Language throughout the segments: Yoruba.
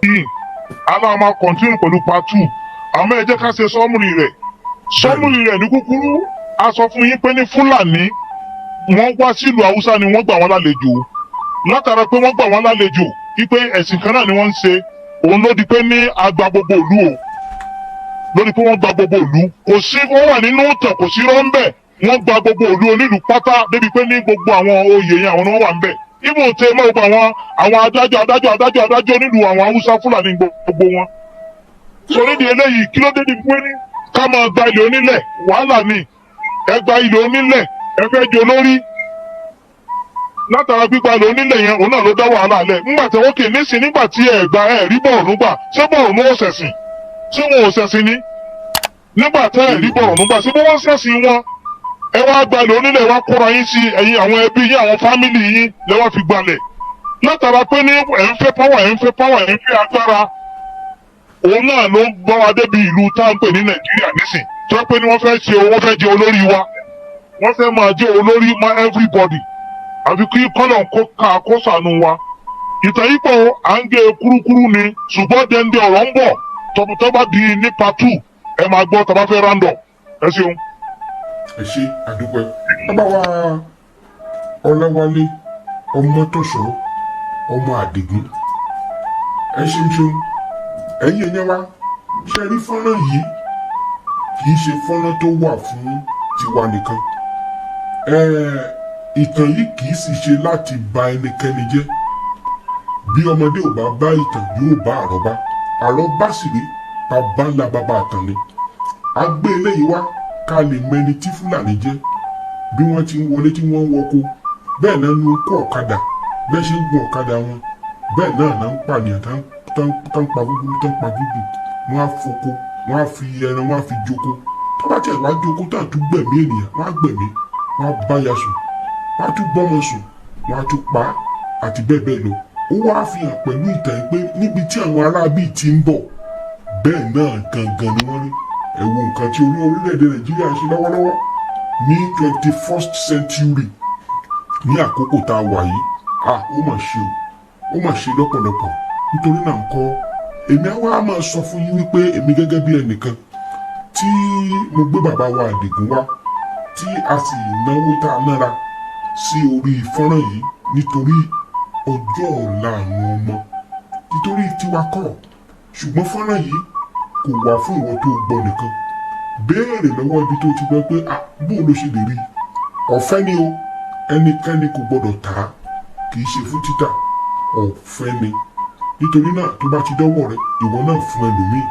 Yìí aláà máa continue pẹ̀lú part two, àmọ́ ẹ jẹ́ ká ṣe summary rẹ̀. Summary rẹ̀ ní kúkúrú, a sọ fún yín pé ní Fúlàní wọ́n wá sílùú Haúsá ni wọ́n gbà wọ́n lálejò. Látara pé wọ́n gbà wọ́n lálejò wípé ẹ̀sìn kan náà ni wọ́n ń ṣe, òun ló di pé ní agba gbogbo ìlú o, lórí pé wọ́n gba gbogbo ìlú. Kò sí, wọ́n wà nínú ìtàn, kò sí rọ́ńbẹ̀. Wọ́n gba gbogbo ìlú onílùú pátá débi pé ní gbogbo àwọn oyè yẹn, àwọn ni wọ́n wà ń bẹ̀. Ibò tẹ mọ́ gbogbo àwọn adájọ́ adájọ́ adájọ́ adájọ́ nílùú àwọn Haúsá, Fúlàní gbogbo wọn. Sọ nídìí eléyìí, kí ló dé di pé ní ká máa gba ilẹ̀ onílẹ̀? Wàhálà ni. Ẹ gba ilẹ̀ onílẹ̀, ẹ fẹ́ jẹ olórí. Látara gbígba ilẹ̀ onílẹ̀ yẹn, òun náà ló dá wàhálà lẹ̀ nígbà tí wọ́n kè nísìn, nígbà tí ẹ gba ẹ rí Bọ̀rọ̀nú gbà. Ṣé Bọ̀rọ̀nú ò ṣẹ̀sìn? Ṣé wọn ò ṣẹ̀sìn ni? Nígbà tẹ́ ẹ rí Bọ̀rọ̀nú gbà, ṣé bí wọ́n ṣẹ̀sìn wọn? Ẹ wá gba ilẹ̀ onílẹ̀, wá kóra yín sí ẹ̀yin, àwọn ẹbí yín, àwọn family yín lẹ wá fi gbalẹ̀. Látara pé ní ẹ̀ ń fẹ́ power, ẹ̀ ń fẹ́ power, ẹ̀ ń fẹ́ agbára, òun náà ló ń bá wa débi ìlú tá à ń pè ní Nàìjíríà nísìn, tó pé ní wọ́n fẹ́ ṣe, wọ́n fẹ́ jẹ olórí wa, wọ́n fẹ́ máa jẹ́ olórí mọ́ everybody. Àfi kí kọ́lọ̀ kó ká kó sànù wa. Ìtàn yìí pọ̀, à ń gé kúrúkúrú ni, ṣùgbọ́n dẹ́ndé ọ̀rọ̀ ń bọ̀. Tọ́ bá di ní part two, ẹ máa gbọ́ tọ́ bá fẹ́ round up. Ẹ ṣeun. Ẹ ṣe, àdúpẹ́. Bàbá wa Ọláwálé Ọmọtọ̀ṣọ́, ọmọ Àdìgún, ẹ ṣeun ṣeun. Ẹ̀yin èèyàn wa, ṣe rí fọ́nrán yìí, kì í ṣe fọ́nrán tó wà fún tiwa nìkan. Ìtàn yìí kì í sì ṣe láti bà ẹnikẹ́ni jẹ́. Bí ọmọdé ò bá bá ìtàn, yóò bá àrọ́bá. Àrọ́bá sì rí bàbá ńlá bàbá àtàn ni. A gbé eléyìí wá ká lè mẹni tí Fúlàní jẹ́. Bí wọ́n ti ń wọlé tí wọ́n ń wọko, bẹ́ẹ̀ náà ń kó ọ̀kadà, bẹ́ẹ̀ ṣe ń gun ọ̀kadà wọn, bẹ́ẹ̀ náà náà ń pànìyàn, tán tán pa gúgúrú, tán pa gúgù. Wọ́n á foko, wọ́n á fi ẹran, wọ́n á fi joko. Tó bá tiẹ̀ wá joko tó àtún gbẹ̀mí ènìyàn, wọ́n á gbẹ̀mí, wọ́n á báya sùn, wọ́n á tún bọ́mọ sùn, wọ́n á tún pa á, àti bẹ́ẹ̀ bẹ́ẹ̀ lọ. Ó wá fi hàn pẹ̀lú ìtàn yìí pé níbi tí àwọn aráabí ti ń bọ̀, bẹ́ẹ̀ náà gangan ni wọ́n rí. Ẹ wo nǹkan tí orílẹ̀-èdè Nàìjíríà ń ṣe lọ́wọ́lọ́wọ́ ní 21st century, ní àkókò tá a wà yìí. Ah, ó mà ṣe o, ó mà ṣe lọ́pọ̀lọpọ̀. Nítorí náà ńkọ́, èmi á wá máa sọ fún yín wípé èmi gẹ́gẹ́ bí ẹnìkan tí mo gbé bàbá wa Àdìgún wá, tí a sì náwó tá a nára sí orí fọ́nrán yìí nítorí ọjọ́ ọ̀la àwọn ọmọ, nítorí tiwa kọ́. Ṣùgbọ́n fọ́nrán yìí kò wà fún ìwọ tó gbọ́ nìkan. Béèrè lọ́wọ́ ibi tó ti gbọ́ pé, ah, bó ló ṣe lè rí? Ọ̀fẹ́ ni o, ẹnikẹ́ni kò gbọ́dọ̀ tà á, kì í ṣe fún títà, ọ̀fẹ́ ni. Nítorí náà, tó bá ti dọ́wọ́ rẹ, ìwọ náà fún ẹlòmíì,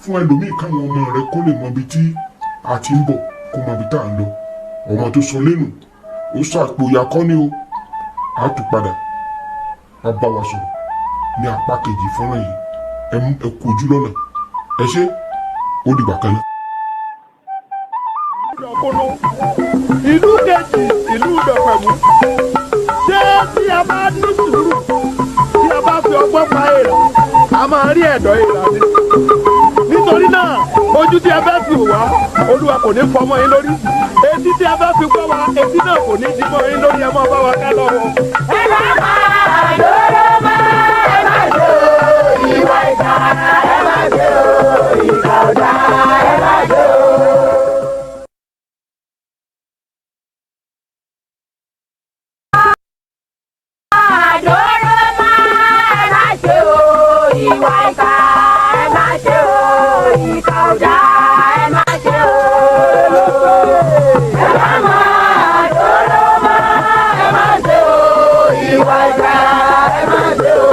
fún ẹlòmíì, káwọn ọmọ rẹ kó lè mọ ibi tí a ti ń bọ̀, kó mọ ibi tá à ń lọ. Ọmọ tó sọ lẹ́nu, ó sọ àpò ìyàkọ́ ni o. A tún padà wá bá wa sọ̀rọ̀ ní apá kejì fọ́nrán yìí. Ẹ mú ẹ kú ojú lọ́nà. Ẹ ṣé, ó dìgbà kan náà. Ìdọ̀kunu, ìlú kejì, ìlú Ìdọ̀pẹ̀mú. Ṣé tí a bá ní sùúrù, tí a bá fi ọgbọ́n pa èèrà, a máa rí ẹ̀dọ̀ èèrà ni? Nítorí náà, ojú tí a fẹ́ fi wá, Olúwa kò ní fọmọ yín lórí. Etí tí a fẹ́ fi gbọ́ wa, etí náà kò ní dí mọ́ yín lórí. Ẹ máa bá wa ká lọ́wọ́. Ẹ má máa dúró mọ́, ẹ má ṣe ìwà ìkà, ẹ má ṣe ìkà ọ̀dà, ẹ má ṣe o. Àdúró mọ́, ẹ má ṣe o ìwà ìkà, ẹ má ṣe o ìkà ọ̀dà, ẹ má ṣe o. Ẹ má máa dúró mọ́, ẹ má ṣe o ìwà ìkà, ẹ má ṣe o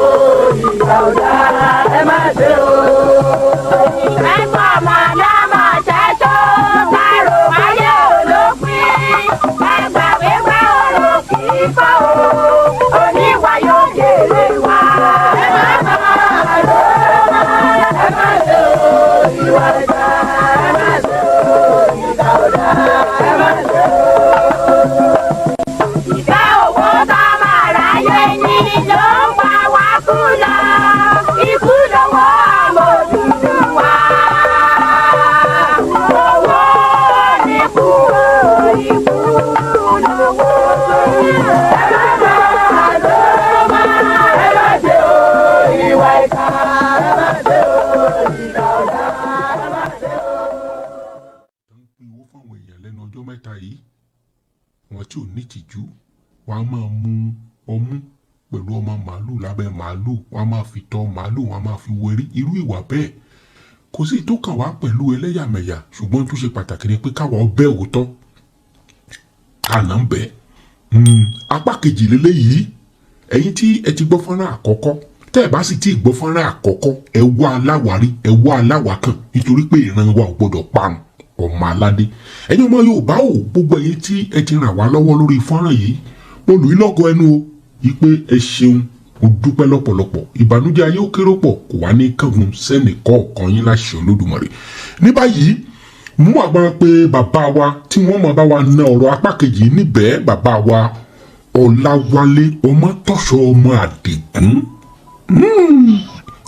ìkà ọ̀dà, ẹ má ṣe o. Ẹ̀fọ́ màlámà ṣẹ́ṣọ́ kárò máyé olópin. Ẹgbà wíwá ọ̀rọ̀ kì í kọ́ o. Oníwà yóò jèrè wá. Ẹ má máa lóró mọ́, ẹ má ṣe o ìwà ìkà, ẹ má ṣe o ìkà ọ̀dà, ẹ má ṣe o. Ìfẹ́ owó tá máa ráyé ní ló ń pa wá kú lọ. Ikú lọ́wọ́ àmọ̀dúdú wa. Owó ní kú o, ikú lówó. Ẹ má máa lóró mọ́, ẹ má ṣe o ìwà ìkà. Àwọn tí ò ní tìjú, wọ́n á máa mu ọmú pẹ̀lú ọmọ màálù lábẹ́ màálù, wọ́n á máa fi tọ́ màálù, wọ́n á máa fi wẹrí. Irú ìwà bẹ́ẹ̀ kò sí tó kàn wá pẹ̀lú ẹlẹ́yàmẹ̀yà, ṣùgbọ́n tó ṣe pàtàkì ni pé káwa ọbẹ̀ òótọ́ kànáà ń bẹ́ẹ̀. Apá kejì lélẹ́yìí. Ẹ̀yin tí ẹ ti gbọ́ fọ́nrán àkọ́kọ́, tẹ́ ẹ bá sì tí ì gbọ́ fọ́nrán àkọ́kọ́, ẹ wá aláwárí, ẹ wá aláwákàn, nítorí pé ìran wa ò gbọ́dọ̀ parun. Ọmọ aládé, ẹ̀yin ọmọ Yorùbá ò, gbogbo ẹ̀yin tí ẹ ti ràn wá lọ́wọ́ lórí fọ́nrán yìí, mo lù í lọ́gọ ẹnu o yí pé ẹ ṣeun, mo dúpẹ́ lọ́pọ̀lọpọ̀. Ìbànújẹ́ ayé ó kéré pọ̀, kò wá ní kángun sẹ́nì kọ̀ọ̀kan yín láṣẹ Olódùmarè. Ní báyìí, mú àgbọn pé bàbá wa tí wọ́n máa bá wa na ọ̀rọ̀ apá kejì níbẹ̀, bàbá wa Ọláwálé Ọmọtọ́ṣọ́ ọmọ Àdìgún.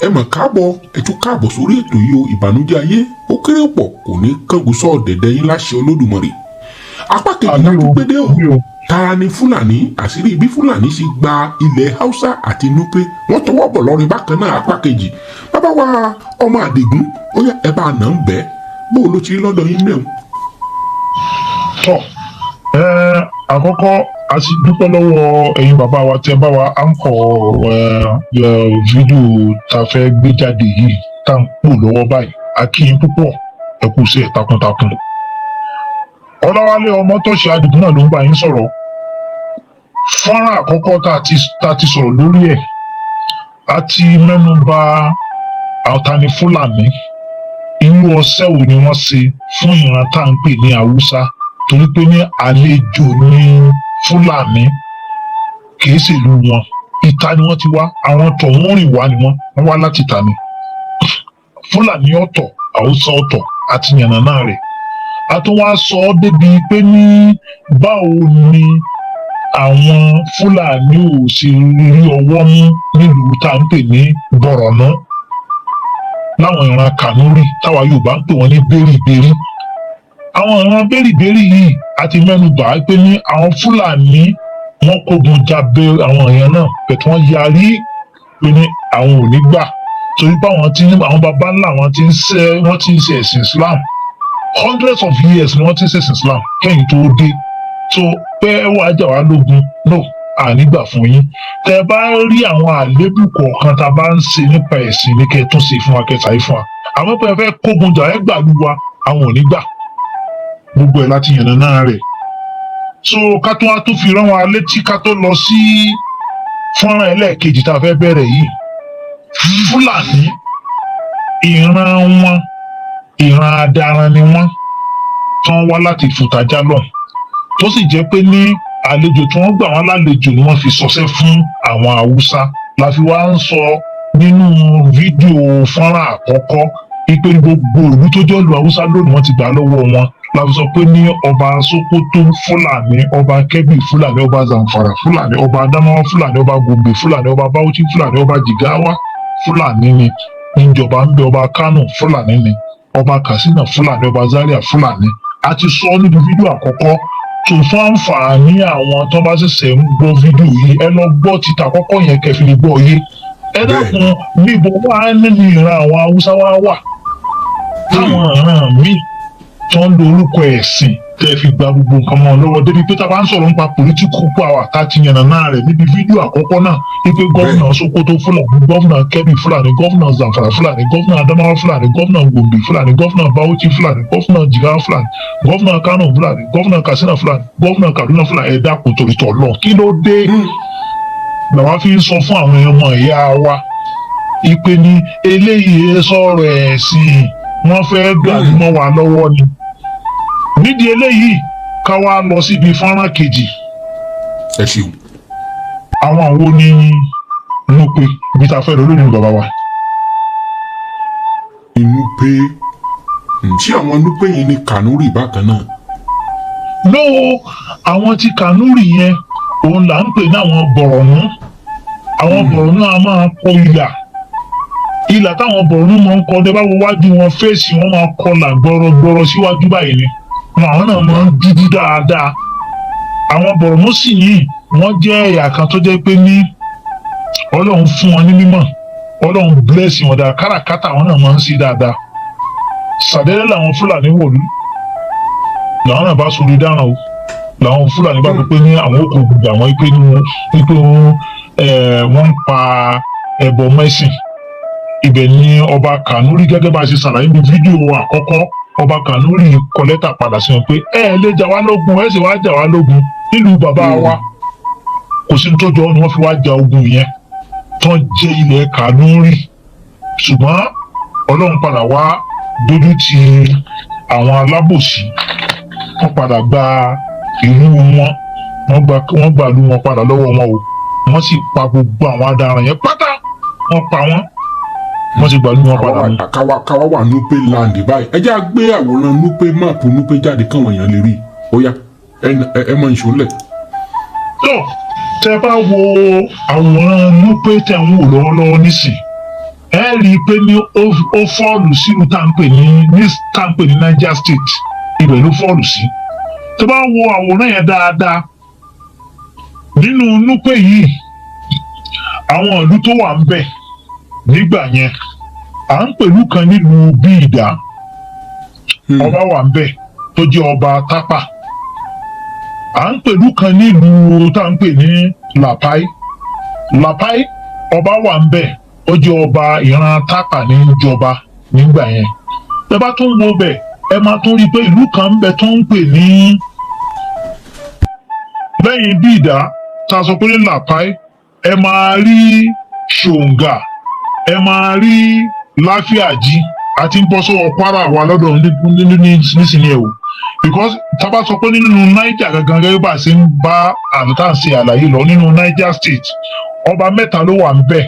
Ẹ mọ̀ káàbọ̀, ẹ tún káàbọ̀ sórí ètò yìí o. Ìbànújẹ́ ayé ó kéré pọ̀ kò ní kángun sọ́ọ̀dẹ̀dẹ̀ yín láṣẹ Olódùmarè. Apá kejì la tún gbé dé o. Ta ni Fúlàní? Àṣírí bí Fúlàní ṣe gba ilẹ̀ Haúsá àti Nupe, wọ́n tọwọ́ bọ̀ lọ́rin bákan náà. Apá kejì, bàbá wa ọmọ Àdìgún, ó yá, ẹ bá nà ń bẹ́ẹ̀. Bó o ló ti rí lọ́dọ̀ yín mẹ́rin? Tọ ẹ, àkọ́kọ́, a sì dúpẹ́ lọ́wọ́ ẹ̀yin bàbá wa tí ẹ bá wa anchor ẹ ẹ fídíò tá a fẹ́ gbé jáde yìí tá à ń pò lọ́wọ́ báyìí. A kí yín púpọ̀, ẹ kú sí ẹ̀ takuntakun. Ọláwálé Ọmọtọ́ṣe Àdìgún náà ló ń bá yín sọ̀rọ̀. Fọ́nrán àkọ́kọ́ tá a ti sọ̀rọ̀ lórí ẹ̀, a ti mẹ́nu bà àwọn ta ni Fúlàní, irú ọṣẹ́ wo ni wọ́n ṣe fún ìran tá à ń pè ní Haúsá, torí pé ní àlejò ní Fúlàní, kìí ṣèlú wọn, ìta ni wọ́n ti wá. Àwọn tọ̀hún rìn wá ni wọ́n wá láti ìta ni. Fúlàní ọ̀tọ̀, Haúsá ọ̀tọ̀, àti yànnàná rẹ̀. A tún wá sọ ọ́ débi pé ní báwo ni àwọn Fúlàní ò ṣe rí ọwọ́ mú nílùú tá à ń pè ní Bọ̀rọ̀nú, láwọn ìran Kànúrì táwa Yorùbá ń pè wọ́n ní bẹ́rìbẹ́rì. Àwọn ìran bẹ́rìbẹ́rì yìí, a ti mẹ́nu bà á pé ní àwọn Fúlàní wọ́n kógun jábẹ́ àwọn èèyàn náà pẹ̀tù, wọ́n yarí pé ní àwọn ò ní gbà, torí pé àwọn tí àwọn baba ńlá àwọn ti ń ṣe, wọ́n ti ń ṣe ẹ̀sìn Islam. Hundreds of years ni wọ́n ti ń ṣe ẹ̀sìn Islam kẹ́yìn tó dé. So pé ẹ wàá jà wá lógun, no, ànígbà fún yín. Tẹ bá rí àwọn àléébù kọ̀ọ̀kan tá a bá ń ṣe nípa ẹ̀sìn ní kẹ́ ẹ tún ṣe fún wa, kẹ́ ẹ ṣàyè fún wa. Àmọ́ pé ẹ fẹ́ kógun jà, ẹ gbàlú wa, àwọn ò ní gbà. Gbogbo ẹ̀ láti yànnà náà rẹ̀. So ká tó wá tó fi rán wa létí, ká tó lọ sí fọ́nrán ẹlẹ́ẹ̀kejì tá a fẹ́ bẹ̀rẹ̀ yìí, Fúlàní, ìran wọn, ìran adaran ni wọ́n tán wá láti Fùtàjálọ̀, tó sì jẹ́ pé ní àlejò tí wọ́n gbà wọ́n lálejò ni wọ́n fi ṣọṣẹ́ fún àwọn Haúsá. La fi wá ń sọ nínú fídíò fọ́nrán àkọ́kọ́ wípé gbogbo ìlú tó jẹ́ ìlú Haúsá lónìí, wọ́n ti gbà lọ́wọ́ wọn. La fi sọ pé ní ọba Sókótó Fúlàní, ọba Kẹ́bì Fúlàní, ọba Zamfara Fúlàní, ọba Adamawa Fúlàní, ọba Gombe Fúlàní, ọba Bauchi Fúlàní, ọba Jigawa Fúlàní ni ìjọba ń bẹ, ọba Kánò Fúlàní ni, ọba Katsina Fúlàní, ọba Zaria Fúlàní. A ti sọ níbi fídíò àkọ́kọ́ tó fún àǹfààní àwọn tó bá ṣẹ̀ṣẹ̀ ń gbọ́ fídíò yìí, ẹ lọ gbọ́ títà àkọ́kọ́ yẹn kẹ́ fi lè gbọ́ yé. Ẹ dákun, níbo wá nínú ìran àwọn Haúsá wá wà táwọn ìran míì tó ń lo orúkọ ẹ̀sìn tẹ́ fi gba gbogbo nǹkan mọ́ ọ lọ́wọ́, débi pé tá a bá ń sọ̀rọ̀ nípa political power, tá a ti yànnà náà rẹ̀ níbi fídíò àkọ́kọ́ náà, wípé governor Sokoto Fúlàní, governor Kebbi Fúlàní, governor Zamfara Fúlàní, governor Adamawa Fúlàní, governor Gombe Fúlàní, governor Bauchi Fúlàní, governor Jigawa Fúlàní, governor Kano Fúlàní, governor Katsina Fúlàní, governor Kaduna Fúlàní. Ẹ dákun, torí tọ̀ lọ, kí ló dé làwọn fi ń sọ fún àwọn ọmọ ìyá wa ìpè ní eléyìí sọ̀rọ̀ ẹ̀sìn, wọ́n fẹ́ gbàgbọ́ mọ́ wa lọ́wọ́ ni. Nídìí eléyìí, ká wá lọ síbi fọ́nrán kejì. Ẹ ṣeun. Àwọn wo ni Nupe? Ibi tá a fẹ́ lọ lónìí, bàbá wa. Nupe, ṣé àwọn Nupe yẹn ni Kànúrì bákan náà? Lóò, àwọn tí Kànúrì yẹn, òun là ń pè ní àwọn Bọ̀rọ̀nú. Àwọn Bọ̀rọ̀nú a máa kọ ìlà. Ìlà táwọn Bọ̀rọ̀nú máa ń kọ, dé bá wo wájú wọn, fèsì wọn máa kọlà gbọrọgbọrọ síwájú báyìí ni wọn. Àwọn náà máa ń dúdú dáadáa. Àwọn Bọ̀rọ̀nú sì yìí, wọ́n jẹ́ ẹ̀yà kan tó jẹ́ pé ní Ọlọ́run fún wọn ní mímọ̀, Ọlọ́run bless wọn dáa, káràkátà àwọn náà máa ń ṣe dáadáa. Sàdédé làwọn Fúlàní wọ̀lú, làwọn náà bá sórí dáràn o. Làwọn Fúlàní bá fi pé ní àwọn òkú gbogbo àwọn pé ní wípé wọ́n ń pa ẹbọ mẹ́sìn. Ibẹ̀ ni ọba Kànúrì, gẹ́gẹ́ bá a ṣe ṣàlàyé ní fídíò àkọ́kọ́, ọba Kànúrì kọ lẹ́tà padà sí wọn pé ẹ lè jà wá lógun, ẹ sì wá jà wá lógun nílùú bàbá wa, kò sí ní tó jọ. Ni wọ́n fi wá ja ogun yẹn tán jẹ́ ilẹ̀ Kànúrì. Ṣùgbọ́n Ọlọ́run padà wá dójú ti àwọn alábòsí, wọ́n padà gba ìlú wọn, wọ́n gba ìlú wọn padà lọ́wọ́ wọn o. Wọ́n sì pa gbogbo àwọn adaran yẹn pátá, wọ́n pa wọ́n, wọ́n sì gba ìlú wọn padà ní. Káwa wà Nupe land báyìí. Ẹ jẹ́ á gbé àwòrán Nupe, map Nupe jáde káwọn èèyàn lè rí i. Ó yá, ẹ mọ ìṣó ńlẹ̀. Tó tẹ bá wo àwòrán Nupe tẹ ń wò lọ́wọ́lọ́wọ́ nísìn, ẹ rí i pé ní ó fall sínú tá à ń pè ní tá à ń pè ní Niger State, ibẹ̀ ló fall sí. Tó bá wo àwòrán yẹn dáadáa nínú Nupe yìí, àwọn ìlú tó wà ń bẹ̀ nígbà yẹn, à ń pèlú kan nílùú Bíìdá, ọba wà ń bẹ̀ tó jẹ́ ọba Tápà. À ń pèlú kan nílùú tá à ń pè ní Làpáì. Làpáì, ọba wà ń bẹ̀, ó jẹ́ ọba ìran Tápà ní í jọba nígbà yẹn. Tẹ́ bá tún wo bẹ̀, ẹ máa tún rí i pé ìlú kan ń bẹ tó ń pè ní lẹ́yìn Bíìdá tá a sọ pé ní Làpáì, ẹ máa rí Ṣòǹgà, ẹ máa rí Láfíàjì àti ń bọ́ sọ́wọ́ Kwara wa lọ́dọ̀ nísìnyí ẹ̀ o, because tá a bá sọ pé nínú Niger gangan, gẹ́gẹ́ bá a ṣe ń bá àmì tá à ń ṣe àlàyé lọ, nínú Niger State, ọba mẹ́ta ló wà ń bẹ̀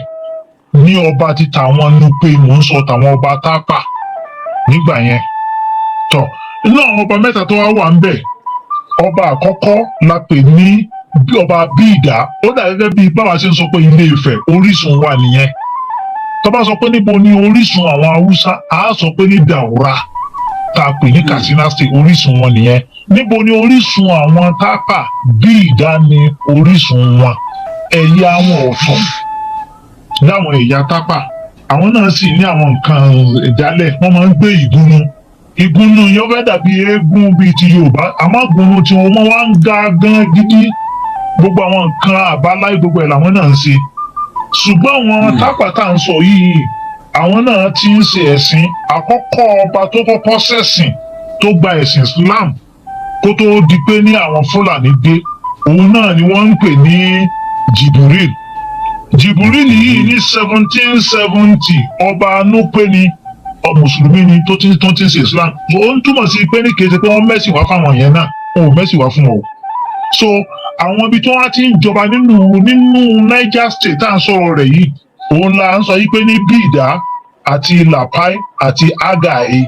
ní ọba ti tàwọn Nupe. Mò ń sọ tàwọn ọba Tápà nígbà yẹn. Tọ inú àwọn ọba mẹ́ta tó wá wà ń bẹ̀, ọba àkọ́kọ́ la pè ní ọba Bíìdá. Ó dà gẹ́gẹ́ bí báwa ṣe ń sọ pé Ilé Ifẹ̀ orísun wa nìyẹn. Tó bá sọ pé níbo ni orísun àwọn Haúsá, á sọ pé ní Daura tá a pè ní Katsina State, orísun wọn nìyẹn. Níbo ni orísun àwọn Tápà? Bíìdá ni orísun wọn. Ẹ̀yà wọn ọ̀tọ̀ láwọn ẹ̀yà Tápà. Àwọn náà sì ní àwọn nǹkan ìjálẹ̀, wọ́n máa ń gbé ìgúnnu. Ìgúnnu yẹn fẹ́ dàbí eégún bíi ti Yorùbá, àmọ́ ìgúnnu tí wọ́n wá ń ga gan gidi. Gbogbo àwọn nǹkan àbáláyé, gbogbo ẹ̀ làwọn náà ń ṣe. Ṣùgbọ́n àwọn Tápà tá à ń sọ yìí, àwọn náà ti ń ṣe ẹ̀sìn. Àkọ́kọ́ ọba tó kọ́kọ́ ṣẹ̀sìn, tó gba ẹ̀sìn Islam kó tó di pé ní àwọn Fúlàní dé, òun náà ni wọ́n ń pè ní Jibril. Jibril yìí ní 1770, ọba Nupe ni, mùsùlùmí ni tó ti ń ṣe Islam. So ó ń túmọ̀ sí pé ní kì í ṣe pé wọ́n mẹ́sìn wá fáwọn yẹn náà, wọn ò mẹ́sìn wá fún wọn o. So àwọn ibi tí wọ́n ti ń jọba nínú Niger State tá à ń sọ̀rọ̀ rẹ̀ yìí, òun la ń sọ yìí pé ní Bíìdá àti Làpáì àti Agae,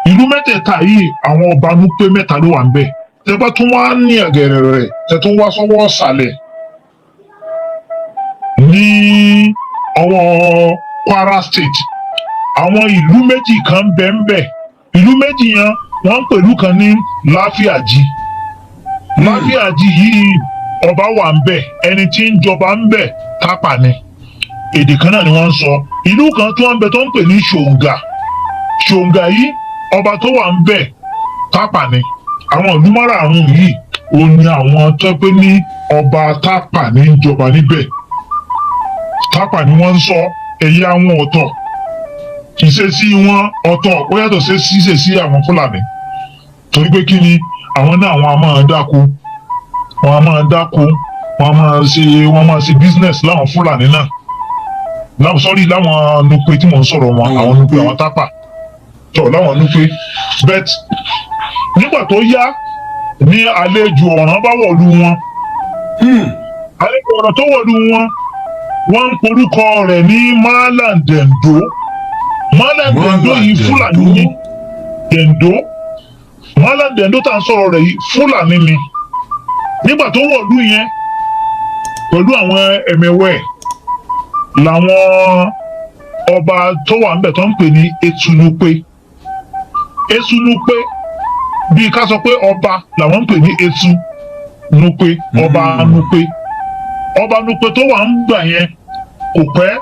ìlú mẹ́tẹ̀ẹ̀ta yìí, àwọn ọba Nupe mẹ́ta ló wà ń bẹ̀. Tẹ́ bá tún wá ní ẹ̀gẹ̀rẹ̀ rẹ̀, tẹ́ tún wá sọ́wọ́ ọ̀sàlẹ̀ ní ọwọ́ Kwara State, àwọn ìlú méjì kan bẹ ń bẹ. Ìlú méjì yẹn, wọ́n ń pèlú kan ní Láfíàjì. Láfíàjì yìí, ọba wà ń bẹ, ẹni tí ń jọba ń bẹ Tápà ni, èdè kan náà ni wọ́n ń sọ. Ìlú kan tó ń bẹ tó ń pè ní Ṣòǹgà. Ṣòǹgà yìí, ọba tó wà ń bẹ Tápà ni. Àwọn ìlú márààrún yìí, òun ni àwọn tó pé ní ọba Tápà ní í jọba níbẹ̀. Tápà ni wọ́n ń sọ, ẹ̀yà wọn ọ̀tọ̀, ìṣesí wọn ọ̀tọ̀, ó yàtọ̀ sí ìṣesí àwọn Fúlàní, torí pé kí ni, àwọn náà wọn a máa dáko, wọn a máa dáko, wọn a máa ṣe business láwọn Fúlàní náà, láwọn, sorry, láwọn Nupe tí mò ń sọ̀rọ̀ wọn, àwọn Nupe, àwọn Tápà tọ̀ láwọn Nupe. But nígbà tó yá ní àlejò ọ̀ràn bá wọ̀lú wọn. Àlejò ọ̀ràn tó wọ̀lú wọn, wọ́n ń porúkọ rẹ̀ ní Malam Dendo. Malam Dendo yìí, Fúlàní ní Dendo. Malam Dendo tá à ń sọ̀rọ̀ rẹ̀ yìí, Fúlàní ni. Nígbà tó wọ̀lú yẹn pẹ̀lú àwọn ẹ̀mẹ̀wẹ̀ làwọn ọba tó wà ńbẹ̀ tó ń pè ní Etunupe. Etunupe, bíi ká sọ pé ọba làwọn ń pè ní Etu Nupe, ọba Nupe. Ọba Nupe tó wà ń gbà yẹn, kò pẹ́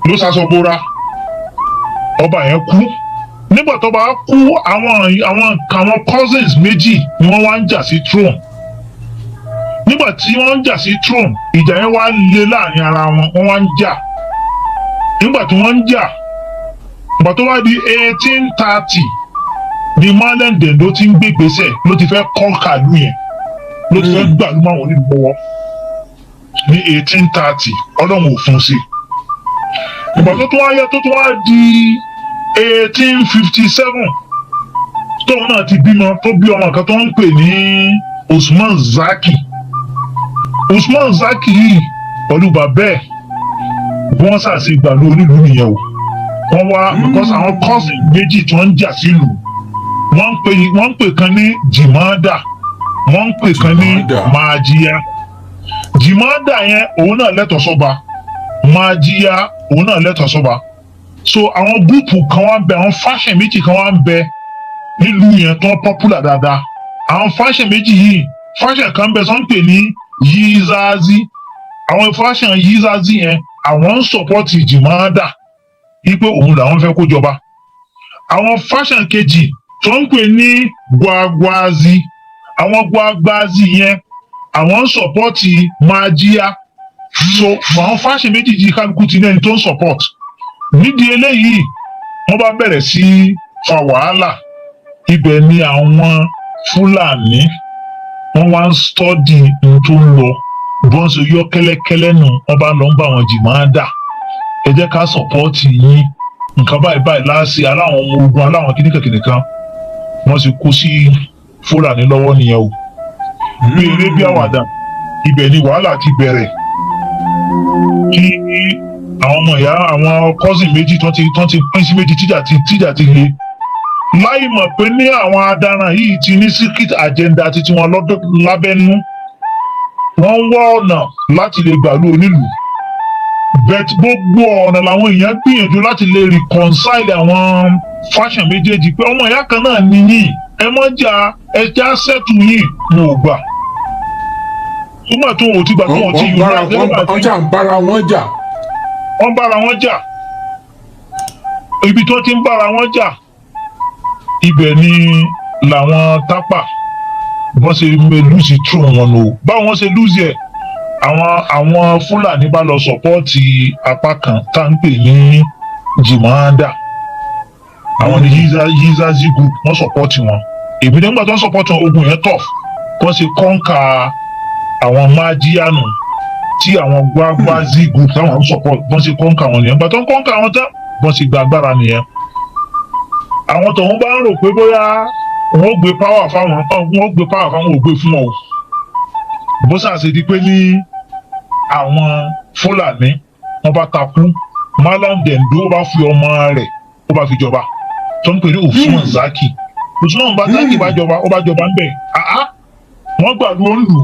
ló sasọ bóra, ọba yẹn kú. Nígbà tó bá kú, àwọn cousins méjì ni wọ́n wá ń jà sí throne. Nígbà tí wọ́n ń jà sí throne, ìjà yẹn wá le láàrin ara wọn. Wọ́n wá ń jà. Nígbà tí wọ́n ń jà, ìgbà tó wá di 1830 ni Malam Dendo ti ń gbé gbèsè, ló ti fẹ́ kọ́ kàlú yẹn, ló ti fẹ́ gbàlú máwọn onílùú ní 1830. Ọlọ́run ò fún un sí. Ìgbà tó tún wá yẹ, tó tún wá di 1857, tóun náà ti bímọ, tó bí ọmọ kan tó ń pè ní Usman Zaki. Usman Zaki yìí pẹ̀lú bàbá ẹ̀, bí wọ́n ṣàṣe gbàlú onílùú nìyẹn o. Wọ́n wá because àwọn cousin méjì tí wọ́n ń jà sílùú, wọ́n ń pè kan ní Jimada, wọ́n ń pè kan ní Jimada. Majiya. Jimada yẹn, òun náà lẹ́tọ̀ọ́ sọ́ba. Majiya, òun náà lẹ́tọ̀ọ́ sọ́ba. So àwọn group kan wá ń bẹ, àwọn faction méjì kan wá ń bẹ nílùú yẹn tó ń popular dáadáa. Àwọn faction méjì yìí, faction kan bẹ tó ń pè ní Yizazi. Àwọn faction Yizazi yẹn, àwọn ń support Jimada wípé òun làwọn fẹ́ kó jọba. Àwọn faction kejì tó ń pè ní Gwagwazi, àwọn Gwagwazi yẹn, àwọn ń support Majiya. So àwọn faction méjì yìí, kálukú ti ní ẹni tó ń support. Nídìí eléyìí, wọ́n bá bẹ̀rẹ̀ sí fa wàhálà. Ibẹ̀ ni àwọn Fúlàní wọ́n wá ń study ohun tó ń lọ. Bí wọ́n ṣe yọ kẹ́lẹ́kẹ́lẹ́ nù, wọ́n bá lọ ń bá àwọn Jìmádà, "Ẹ jẹ́ ká support yín, nǹkan báyìí báyìí láàṣì aláwọn ọmọ ogun, aláwọn kìnnìkan kìnnìkan." Wọ́n sì kó sí Fúlàní lọ́wọ́ nìyẹn o. Bí eré bí àwàdà, ibẹ̀ ni wàhálà ti bẹ̀rẹ̀, kí àwọn ọmọ ìyá, àwọn cousin méjì tó ti pín sí méjì, tíjà ti le, láì mọ̀ pé ní àwọn adaran yìí ti ní secret agenda títí wọn lọ́dọ̀ lábẹ́nú. Wọ́n ń wá ọ̀nà láti lè gbàlú onílùú, but gbogbo ọ̀nà làwọn èèyàn gbìyànjú láti lè reconcile àwọn faction méjèèjì pé ọmọ ìyá kan náà ní yín, ẹ mọ́ jà, ẹ já settle yín. Wọn ò gbà. Nígbà tó wọn ò ti gbà, tó wọn ò ti Wọ́n bára unite. wọ́n jà, ń bára wọn jà. Wọ́n bára wọn jà. Ibi tó ti ń bára wọn jà, ibẹ̀ ni làwọn Tápà wọ́n ṣe lose throne wọn nù o. Báwọn ṣe lose ẹ̀, àwọn Fúlàní bá lọ support apá kan tá à ń pè ní Jìmọ́ádà. Àwọn ní Yizazi group, wọ́n support wọn. Èmi nígbà tó ń support wọn, ogun yẹn tough. Wọ́n ṣe conquer àwọn Májíyànù tí àwọn Gwagwazi group táwọn ń support, wọ́n ṣe conquer wọn nìyẹn. Gbà tó ń conquer wọn tán, wọ́n ṣe gba agbára nìyẹn. Àwọn tọ̀hún bá ń rò pé bóyá wọ́n ó gbé power fáwọn, wọ́n ó gbé power fáwọn, ò gbé fún wọn o. Bó ṣàṣe di pé ní àwọn Fúlàní wọ́n bá takú, Malam Dendo bá fi ọmọ rẹ̀, ó bá fi jọba, tó ń pè ní Usman Zaki. Usman bá Zaki bá jọba, ó bá jọba ń bẹ̀. Àá, wọ́n gbàdúrà ń lù.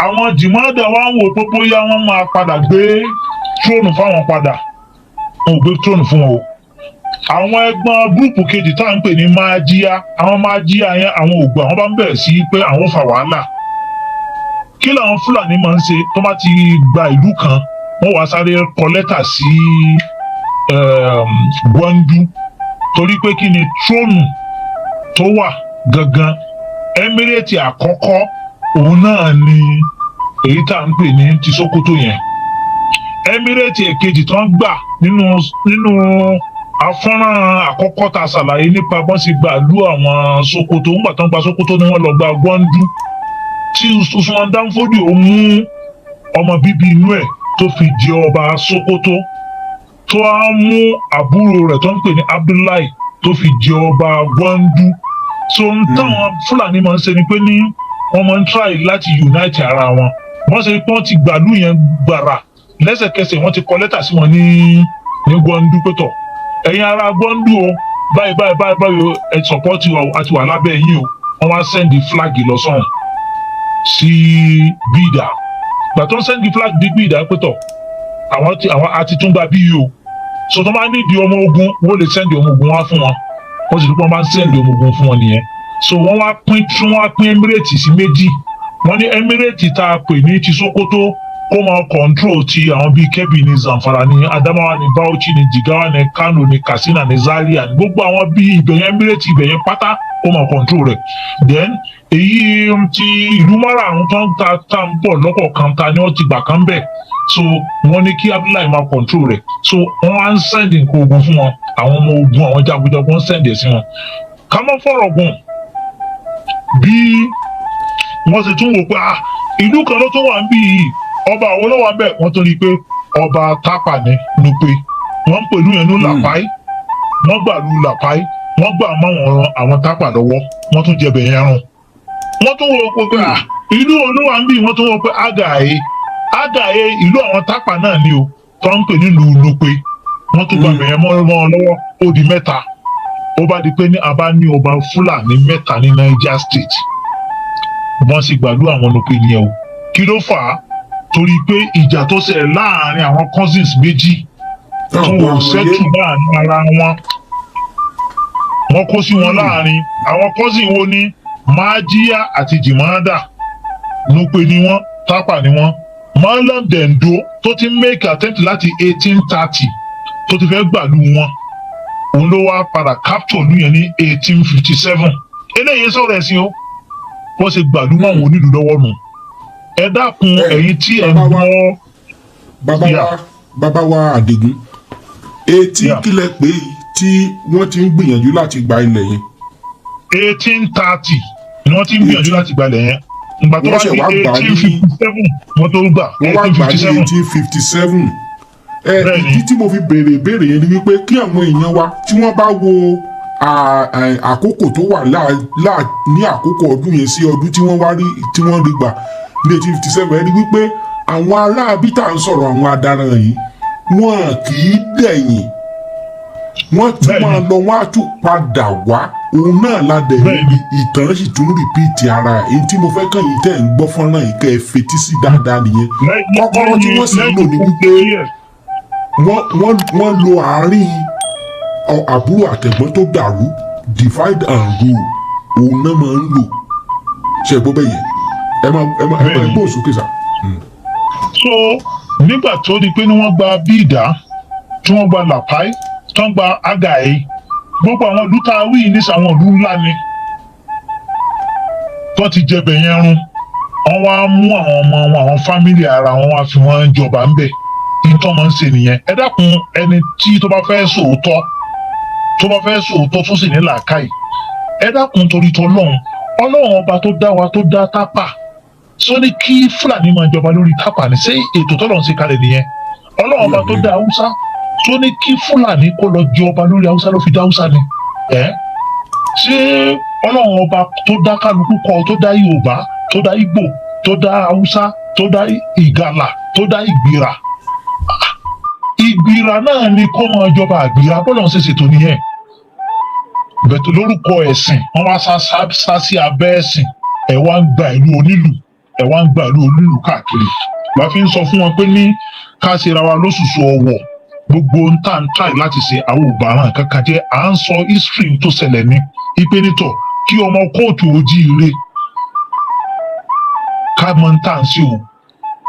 Àwọn Jìmọ́dà wá ń wò pé bóyá wọ́n máa padà gbé throne fáwọn padà. Wọn ò gbé throne fún wọn o. Àwọn ẹ̀gbọ́n group kejì tá à ń pè ní Májíá, àwọn Májíá yẹn, àwọn ò gbà. Wọ́n bá ń bẹ̀rẹ̀ sí pé àwọn fa wàhálà. Kí làwọn Fúlàní máa ń ṣe tó bá ti gba ìlú kan? Wọ́n wá sáré kọ lẹ́tà sí Gwandu, torí pé kí ni throne tó wà gangan, emirate àkọ́kọ́, òun náà ni èyí tá à ń pè ní ti Sokoto yẹn. Emirate èkejì tó ń gbà nínú afọ́nrán àkọ́kọ́ tá a ṣàlàyé nípa bọ́n ṣe gbà lú àwọn Sokoto, ńgbà tó ń gba Sokoto ni wọ́n lọ gba Gwandu, tí Usman Dan Fodio ó mú ọmọ bíbí inú ẹ̀ tó fi jẹ ọba Sokoto, tó á mú àbúrò rẹ̀ tó ń pè ní Abdullahi tó fi jẹ ọba Gwandu. So n táwọn Fúlàní máa ń ṣe ni pé ní wọ́n máa ń try láti unite ara wọn. Wọ́n ṣe pé wọ́n ti gbàlú yẹn gbàrà, lẹ́sẹ̀kẹsẹ̀ wọ́n ti kọ lẹ́tà sí wọn ní Gwandu pé, "Tọ̀, ẹ̀yin ará Gwandu o, báyìí báyìí báyìí báyìí o, ẹ support wa o, àti wà lábẹ́ yín o." Wọ́n wá send flag lọ sọ́hùn sí Bídà. Gbà tó ń send flag dé Bídà pé, "Tọ̀, àwọn ti àwọn àti tún gba bíyì o." So tó máa nídìí ọmọ ogun, wọ́n lè send ọmọ ogun wá fún wọn. Wọ́n sì dúpọ́ máa ń send ọmọ ogun fún wọn nìyẹn. So wọ́n wá pín, tí wọ́n wá pín emirate sí méjì. Wọ́n ní emirate tá a pè ní ti Sokoto, Kó máa control ti àwọn bíi Kebbi ní, Zamfara ní, Adamawa ní, Bauchi ní, Jigawa ní, Kano ní, Katsina ní, Zaria ní, gbogbo àwọn bíi ibẹ̀yẹn, Emirate ibẹ̀yẹn pátá, kó máa control rẹ̀. Then èyí ti ìlú márààrún tó ń ta tá ń bọ̀ lọ́kọ̀ọ̀kan ta ni wọ́n ti gbà kan bẹ̀. So wọ́n ní kí Abdullahi máa control rẹ̀. So wọ́n á ń send nǹkan ogun fún wọn, àwọn ọmọ ogun, àwọn jagunjagun, ń send ẹ̀ sí wọn. Ká má fọ̀rọ̀ gùn, bí wọ́n ṣe tún wò pé, ah, ìlú kan ló tún wà ń bí yìí, ọba àwọn ló wà ń bẹ̀? Wọ́n tún rí i pé ọba Tápà ní Nupe, wọ́n ń pèlú yẹn ní Làpáì. Wọ́n gbà lu Làpáì, wọ́n gbà máwọn àwọn Tápà lọ́wọ́, wọ́n tún jẹbẹ̀ yẹn run. Wọ́n tún wò pé, ah, ìlú olówà ń bí? Wọ́n tún wò pé Àgàyè, Àgàyè, ìlú àwọn Tápà náà ni o, tó ń pè nílùú Nupe. Wọ́n tún gbàgbé yẹn mọ́ wọn lọ́wọ́. Ó di mẹ́ta. Ó bá di pé ní a bá ní ọba Fúlàní mẹ́ta ní Niger State. Wọ́n sì gbàlú àwọn Nupe nìyẹn o. Kí ló fà á? Torí pé ìjà tó ṣẹlẹ̀ láàrin àwọn cousins méjì tó ò settle láàrin ara wọn, wọ́n kó sí wọn láàrin. Àwọn cousin wo ni? Májíyá àti Jìmọ́dà. Nupe ni wọ́n, Tápà ni wọ́n. Malam Dendo tó ti make attempt láti 1830 tó ti fẹ́ gbàlú wọn, òun ló wá padà capture ìlú yẹn ní 1857. Eléyìí sọ̀rọ̀ ẹ̀sìn o. Wọ́n ṣe gbàlú mọ́ àwọn onílùú lọ́wọ́ nù. Ẹ dákun, ẹ̀yin tí ẹ̀ ń gbọ́. Bàbá wa, bàbá wa Àdìgún, etí kílẹ̀ pé tí wọ́n ti ń gbìyànjú láti gba ilẹ̀ yẹn? 1830 ni wọ́n ti ń gbìyànjú láti gba ilẹ̀ yẹn. Ìgbà tó wá di 1857, wọ́n tó gbà. Wọ́n wá gbà ní 1857. Ẹ ìdí tí mo fi béèrè ìbéèrè yẹn ni wípé kí àwọn èèyàn wa tí wọ́n bá wo àkókò tó wà ní àkókò ọdún yẹn sí ọdún tí wọ́n wá rí, tí wọ́n rí gbà ní 1857, ẹ rí wípé àwọn ará abítà ń sọ̀rọ̀, àwọn adaran yìí, wọn kì í dẹ̀yìn, wọ́n tún máa lọ, wọ́n á tún padà wá. Òun náà la dẹ̀ rí, ìtàn sì tún repeat ara ẹ̀. Èyí tí mo fẹ́ kàn yín tẹ̀ ń gbọ́ fọ́nrán yìí, kẹ́ ẹ fetí sí dáadáa nìyẹn. Kọ́kọ́rọ́ tí wọ́n sì ń lò ní wípé wọ́n lo àárín àbúrò àtẹ̀gbọ́n tó dàrú, divide and rule, òun náà máa ń lò. Ṣe gbọ́ bẹ́ẹ̀ yẹn? Ẹ máa gbóhùn sókè sá. So nígbà tó di pé ní wọ́n gba Bíìdá, tí wọ́n gba Làpáì, tí wọ́n gba Àgàyè, gbogbo àwọn ìlú tá a wí ní sàwọn ìlú ńlá ni tó ti jẹbẹ̀ yẹn run, wọ́n wá mú àwọn ọmọ wọn, àwọn family ara wọn, wá fi wọ́n jọba ńbẹ̀. Nítorí wọ́n ń ṣe nìyẹn. Ẹ dákun, ẹni tí tó bá fẹ́ sòótọ́, tó bá fẹ́ sòótọ́, tó sì ní làákàyè, ẹ dákun, torí tọlọ́run, Ọlọ́run ọba tó dá wa, tó dá Tápà, sọ ní kí Fúlàní máa jọba lórí Tápà ní? Ṣé ètò tọ́lọ́run ṣe kalẹ̀ nìyẹn? Ọlọ́run ọba tó dá Haúsá, sọ ní kí Fúlàní kó lọ jọba lórí Haúsá ló fi dá Haúsá ni? Ẹ ṣé Ọlọ́run ọba tó dá kálukú kọ, tó dá Yorùbá, tó dá Ìgbò, tó dá Haúsá, tó dá Ìgalà, tó dá Ìgbìrà, Ìgbìrà náà ni kó máa jọba Àgbìrà? Bọ́lá ń ṣe ṣètò nìyẹn. Bẹ̀tẹ̀ lórúkọ ẹ̀sìn, wọ́n wá sá sá sá sí abẹ́ ẹ̀sìn, ẹ̀ wá ń gba ìlú onílù, ẹ̀ wá ń gba ìlú onílù káàkiri. La fi ń sọ fún wọn pé ní ká ṣe ra wa lóṣooṣù ọwọ̀. Gbogbo ń tà ń tàì láti ṣe àwọn òbáràn kankan jẹ́ à ń sọ history tó ṣẹlẹ̀ ní ipe nítọ̀ kí ọmọ kóòtù ojíire ká mọ ń tà ń sí o,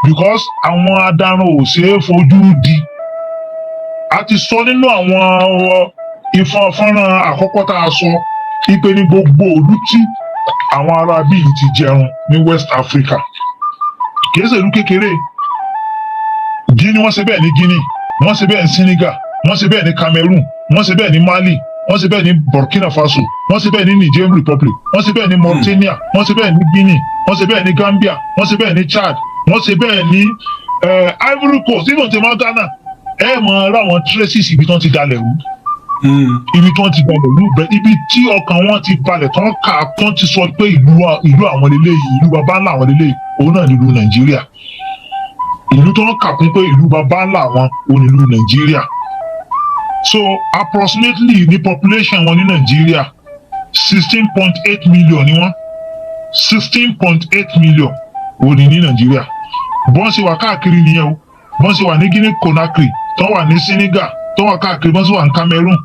because àwọn adarun ò ṣeé fojú di. A ti sọ nínú àwọn ìfọ̀n fọ́nrán àkọ́kọ́ tá a sọ ipe ní gbogbo ìlú tí àwọn ará bíi ti jẹun ní West Africa, kìí ṣe ìlú kékeré. Guinea, wọ́n ṣe bẹ́ẹ̀ ní Guinea, wọ́n ṣe bẹ́ẹ̀ ní Senegal, wọ́n ṣe bẹ́ẹ̀ ní Cameroon, wọ́n ṣe bẹ́ẹ̀ ní Mali, wọ́n ṣe bẹ́ẹ̀ ní Burkina Faso, wọ́n ṣe bẹ́ẹ̀ ní Niger Republic, wọ́n ṣe bẹ́ẹ̀ ní Mauritania, wọ́n ṣe bẹ́ẹ̀ ní Guinea, wọ́n ṣe bẹ́ẹ̀ ní Gambia, wọ́n ṣe bẹ́ẹ̀ ní Chad, wọ́n ṣe bẹ́ẹ̀ ní Ivory Coast, even tí wọ́n Ghana. Ẹ mọ̀ ráwọn traces ibi tí wọ́n ti dalẹ̀ rú, ibi tí wọ́n ti balẹ̀ rú bẹ́ẹ̀, ibi tí ọkàn wọn ti balẹ̀ tán ká tán ti sọ pé ìlú àwọn lélẹ́yìí, ìlú baba ńlá àwọn lélẹ́yìí, òun náà nílùú Nàìjíríà. Ìlú tó ń kà kún pé ìlú baba ńlá àwọn, òun nílùú Nàìjíríà. So approximately ní population wọn ní Nàìjíríà, 16.8 million ni wọ́n. 16.8 million òun ní ní Nàìjíríà. Bọ́n ṣe wà káàkiri nìyẹn o. Bọ́n ṣe wà ní Guinea Conakry, tó wà ní Senegal, tó wà káàkiri, bọ́n ṣe wà ní Cameroon.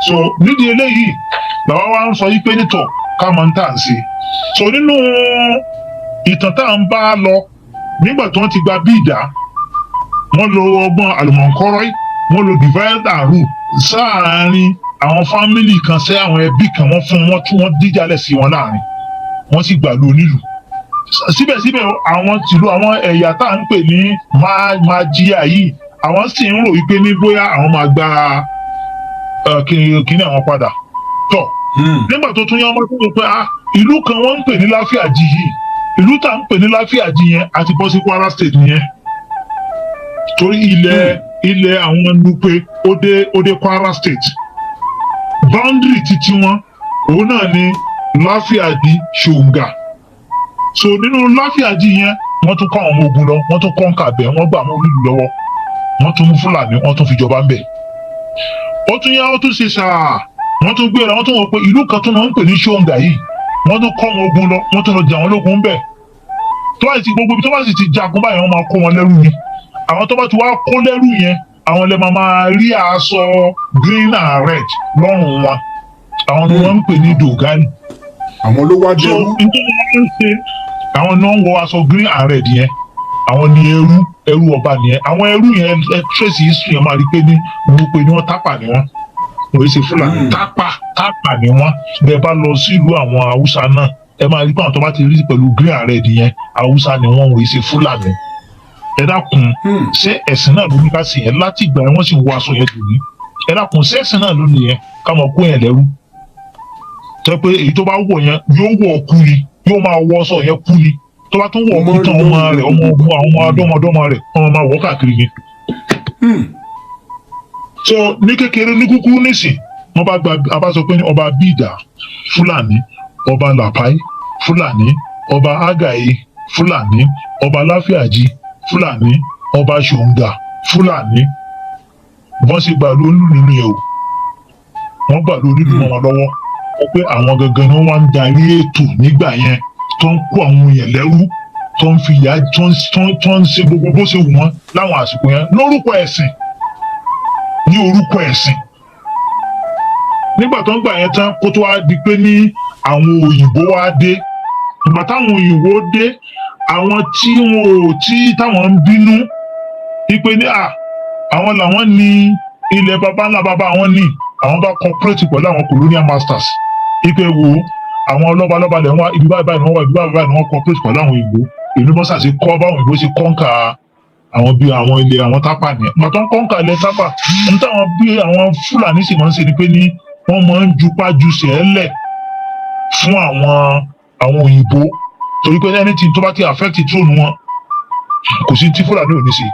So nídìí eléyìí bàbá wa ń sọ yí pé nítọ̀ ká mọ̀ ń tà ń ṣe. So nínú ìtàn tá à ń bá lọ Nígbà tí wọ́n ti gba Bíìdá, wọ́n lo ọgbọ́n àlùmọ̀ǹkọ́rọ́, wọ́n lo divide and rule sáàárín àwọn family kan sí àwọn ẹbí kan. Wọ́n fún wọn tí wọ́n díjàlẹ̀ sí wọn láàrin, wọ́n sì gbàlú onílù. Síbẹ̀síbẹ̀, àwọn tìlú àwọn ẹ̀yà tá à ń pè ní Májíà yìí, àwọn sì ń rò wípé ní bóyá àwọn máa gba kíní àwọn padà tọ̀. Nígbà tó tún yá, ọmọ tó ń pè ah, ìlú kan wọ́n ń pè ní Láfíàjì yìí. Ìlú tá à ń pè ní Láfíàjì yẹn àti bọ́ sí Kwara State yẹn, torí ilẹ̀ àwọn Nupe ó dé Kwara State. Boundary títí wọn, òun náà ni Láfíàjì, Ṣòǹgà. So nínú Láfíàjì yẹn, wọ́n tún kọ́ àwọn ọmọ ogun lọ, wọ́n tún conquer bẹ̀, wọ́n gbà àwọn onílù lọ́wọ́, wọ́n tún mú Fúlàní, wọ́n tún fi jọba ń bẹ̀. Ó tún yá, ó tún ṣe ṣáà, wọ́n tún gbéra, wọ́n tún wọ́n pé ìlú kan tún náà ń pè ní Ṣóǹgà yìí. Wọ́n tún kọ́ ọmọ ogun lọ, wọ́n tún lọ jà wọ́n lógun bẹ̀. Tó bá sì ti gbogbo ibi tó bá sì ti jagun báyìí, wọ́n máa kó wọn lẹ́rú ni. Àwọn tó bá ti wá kó lẹ́rú yẹn, àwọn lè máa rí aṣọ green and red lọ́rùn wọn. Àwọn ni wọ́n ń pè ní Dogari. Àwọn ló wá So dẹrú. Nítorí wọ́n ń ṣe, àwọn ni wọ́n ń wọ aṣọ green and red yẹn. Àwọn ni ẹrú, ẹrú ọba nìyẹn. Àwọn ẹrú yẹn, ẹ trace history yẹn, máa rí pé ní wọ́n pé ní wọ́n Tápà ni wọ́n. Wọ́n ṣe Fúlàní. Tápà ni wọ́n. Bẹ́ẹ̀ bá lọ sílùú àwọn Haúsá náà, ẹ máa rí pé àwọn tó bá ti rí pẹ̀lú green and red yẹn, Haúsá ni wọ́n, wọ́n ṣe Fúlàní. Ẹ dákun, ṣé ẹ̀sìn náà ló ní ká sì yẹn? Láti ìgbà yẹn, wọ́n sì ń wọ aṣọ yẹn dùn ní. Ẹ dákun, ṣé ẹ̀sìn náà ló nìyẹn ká mọ̀ kó yẹn lẹ́rú, tẹ́ pé èyí tó bá wọ̀ yẹn yóò wọ̀ kú ni, yóò máa wọ aṣọ yẹn kú ni? Tó bá tún wọ̀ kú tán, ọmọ rẹ̀, ọmọ ogun, àwọn ọmọ adọ́mọdọ́mọ rẹ̀, ọmọ máa wọ̀ káàkiri ni. So ní kékeré, ní kúkúrú nísìn, wọ́n bá gba, a bá sọ pé ní ọba Bídà, Fúlàní; ọba Làpáì, Fúlàní; ọba Àgàyè, Fúlàní; ọba Láfíàjì, Fúlàní; ọba Ṣòǹgà, Fúlàní. Wọ́n sì gbà lónìí nínú yẹn o. Wọ́n gbà lónìí mọ́ wọn lọ́wọ́. Wọ́n pé àwọn gangan ni wọ́n wá ń darí ètò nígbà yẹn, tó ń kó àwọn èèyàn lẹ́rú, tó ń fi ìyà, tó ń ṣe gbogbo bó ṣe wù wọ́n láwọn àsìkò yẹn lórúkọ ẹ̀sìn, ní orúkọ ẹ̀sìn. Nígbà tó ń gbà yẹn tán, kó tó wá di pé ní àwọn òyìnbó wá dé. Ìgbà táwọn òyìnbó dé, àwọn tí wọn ò tí táwọn ń bínú wípé ní à àwọn làwọn ní ilẹ̀ baba ńlá baba àwọn ní, àwọn bá cooperate pẹ̀lú àwọn colonial masters wípé wo àwọn lọ́balọ́ba lẹ̀ wọ́n, ibi báyìí báyìí ni wọ́n wà, ibi báyìí báyìí ni wọ́n cooperate pẹ̀lú àwọn òyìnbó. Ìlú mọ́sà ṣe kọ́ báwọn òyìnbó ṣe conquer àwọn bí àwọn ilẹ̀ àwọn Tápà nìyẹn. Ìgbà tó ń conquer ilẹ̀ Tápà ń táwọn bí àwọn Fúlàní sì máa ń ṣe ni pé ní wọ́n máa ń jupá jusẹ̀ lẹ̀ fún àwọn òyìnbó, torí pé anything tó bá ti affect throne wọn, kò sí tí Fúlàní ò ní sí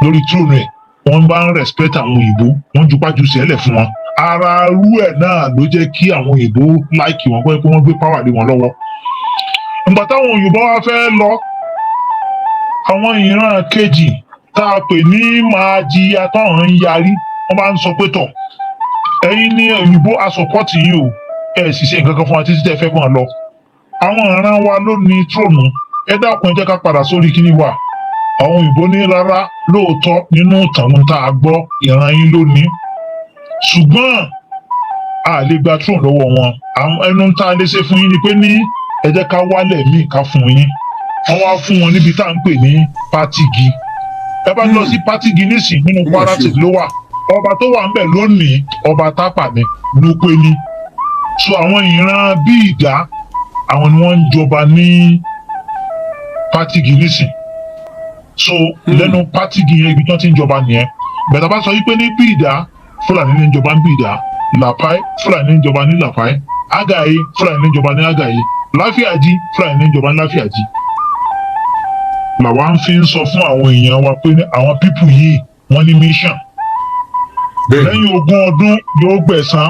lórí throne ẹ̀. Wọ́n bá ń respect àwọn òyìnbó, wọ́n jupá jusẹ̀ lẹ̀ fún wọn. Ara rú ẹ̀ náà ló jẹ́ kí àwọn òyìnbó like wọn, pé wọ́n gbé power lé wọn lọ́wọ́. Ìgbà táwọn òyìnbó wá fẹ́ lọ, àwọn ìran kejì tá a pè ní Májíyà táwọn ń yarí, wọ́n bá ń sọ pé tọ̀, ẹ̀yin ní òyìnbó, a support yín o, ẹ sì ṣe nǹkan kan fún wa títí tẹ́ fẹ́ mọ̀ lọ. Àwọn ìran wa ló ní throne. Ẹ dákun, ẹ jẹ́ ká padà sórí kíní wa. Àwọn òyìnbó ní rárá, lóòótọ́ nínú ìtàn tá a gbọ́, ìran yín ló ní, ṣùgbọ́n a lè gba throne lọ́wọ́ wọn. Àwọn ẹnu tá a lè ṣe fún yín ni pé ní ẹ jẹ́ ká wálẹ̀ míì ká fún yín. Wọ́n wá fún wọn níbi tá à ń pè ní Pátìgì. Ẹ bá lọ sí Pátìgì nísìn, nínú Kwara State ló wà. Ọba tó wà ńbẹ̀ lónìí, ọba Tápà ni, Nupe ni. So àwọn ìran bí ìdá, àwọn ni wọ́n ń jọba ní Pátìgì nísìn. So lẹ́nu Pátìgì yẹn, ibi tí wọ́n ti ń jọba nìyẹn. Bẹ̀rẹ̀ bá sọ wípé ní bí ìdá, Fúlàní ní jọba ní bí ìdá; Làpáì, Fúlàní ní jọba ní Làpáì; Àgàyè, Fúlàní ní jọba ní Àgàyè; Láfíàjì, Fúlàní ní jọba ní Láfíàjì. Làwa ń fi ń sọ fún àwọn èèyàn wa pé ní àwọn people yìí, wọ́n ní mission. Lẹ́yìn 20 ọdún yóò gbẹ̀san.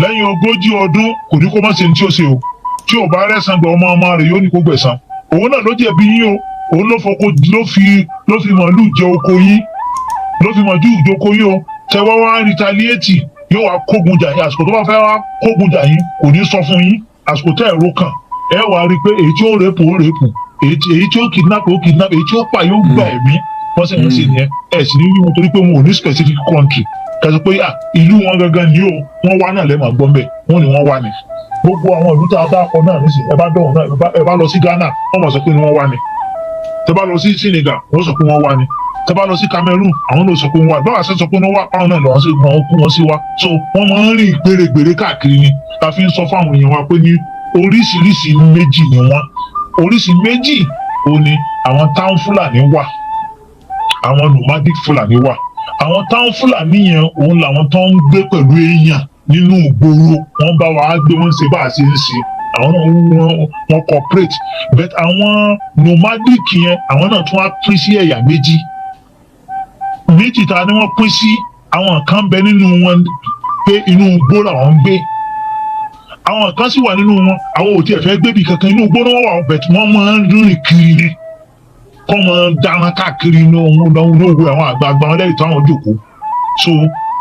Lẹ́yìn 40 ọdún, kò ní kó má ṣe ní tí ó ṣe o. Tí ò bá rẹ̀san gba, ọmọ ọmọ rẹ̀ yóò ní kó gbẹ̀san. Òun náà ló jẹ̀bi yín o. Òun ló fọkó, ló fi màálù jẹ oko yín, ló fi màálù jẹ oko yín o. Tẹ wá wá retaliate, yóò wá kógun jà yín. Àsìkò tó bá fẹ́ wá kógun jà yín, kò ní sọ fún yín. Àsìkò tẹ́ ẹ̀rọ kàn, ẹ wàá rí i pé èyí tí ó rape, ó rape; èyí tí ó kidnap, ó kidnap; èyí tí ó pa, yóò gbà ẹ̀mí. Wọ́n sì ń ṣe nìyẹn. Ẹ̀ sì ní wí wọn, torí pé wọn ò ní specific country kẹsàn pé à ìlú wọn gangan ni o. Wọ́n wá náà lẹ́ẹ̀ma gbọ́n bẹ́ẹ̀, wọ́n ní wọ́n wá ni. Gbogbo àwọn ìlú tá a bá kọ náà nísìnyí, ẹ bá dọ̀hún náà, ẹ bá lọ sí Ghana, wọ́n mọ̀ sọ pé ni wọ́n wá ni. Tẹ́ bá lọ sí Senegal, wọ́n sọ pé wọ́n wá ni. Tẹ́ bá lọ sí Cameroon, àwọn náà sọ pé wọ́n wá. Báwa ṣe sọ pé wọ́n wá, báwọn náà lọ́wọ́ sí wọn kú wọn sí wá. So wọ́n máa ń rìn gbèrègbèrè káàkiri ni. Ta fi ń sọ fáwọn èèyàn wa pé ní oríṣiríṣi méjì ni wọ́n. Oríṣi méjì ò ní àwọn táwọn Fúlàní wà, àwọn nomadic Fúlàní wà. Àwọn táwọn Fúlàní yẹn, òun làwọn tó ń gbé pẹ̀lú èèyàn nínú ìgboro. Wọ́n bá wa gbé, wọ́n ṣe bá a ṣe ń ṣe, àwọn náà wọ́n cooperate. But àwọn nomadic yẹn, àwọn náà tún wá pín sí ẹ̀yà méjì méjì. Ta ni wọ́n pín sí? Àwọn kan bẹ nínú wọn pé inú igbó làwọn ń gbé. Àwọn kan sì wà nínú wọn, àwọn ò tiẹ̀ fẹ́ gbébi kankan, inú igbó ni wọ́n wà, but wọ́n máa ń rìn kiri ni, kọ́ máa ń dáná káàkiri ní ohun ní òwe àwọn àgbààgbà wọn lẹ́yìn tó àwọn jókòó. So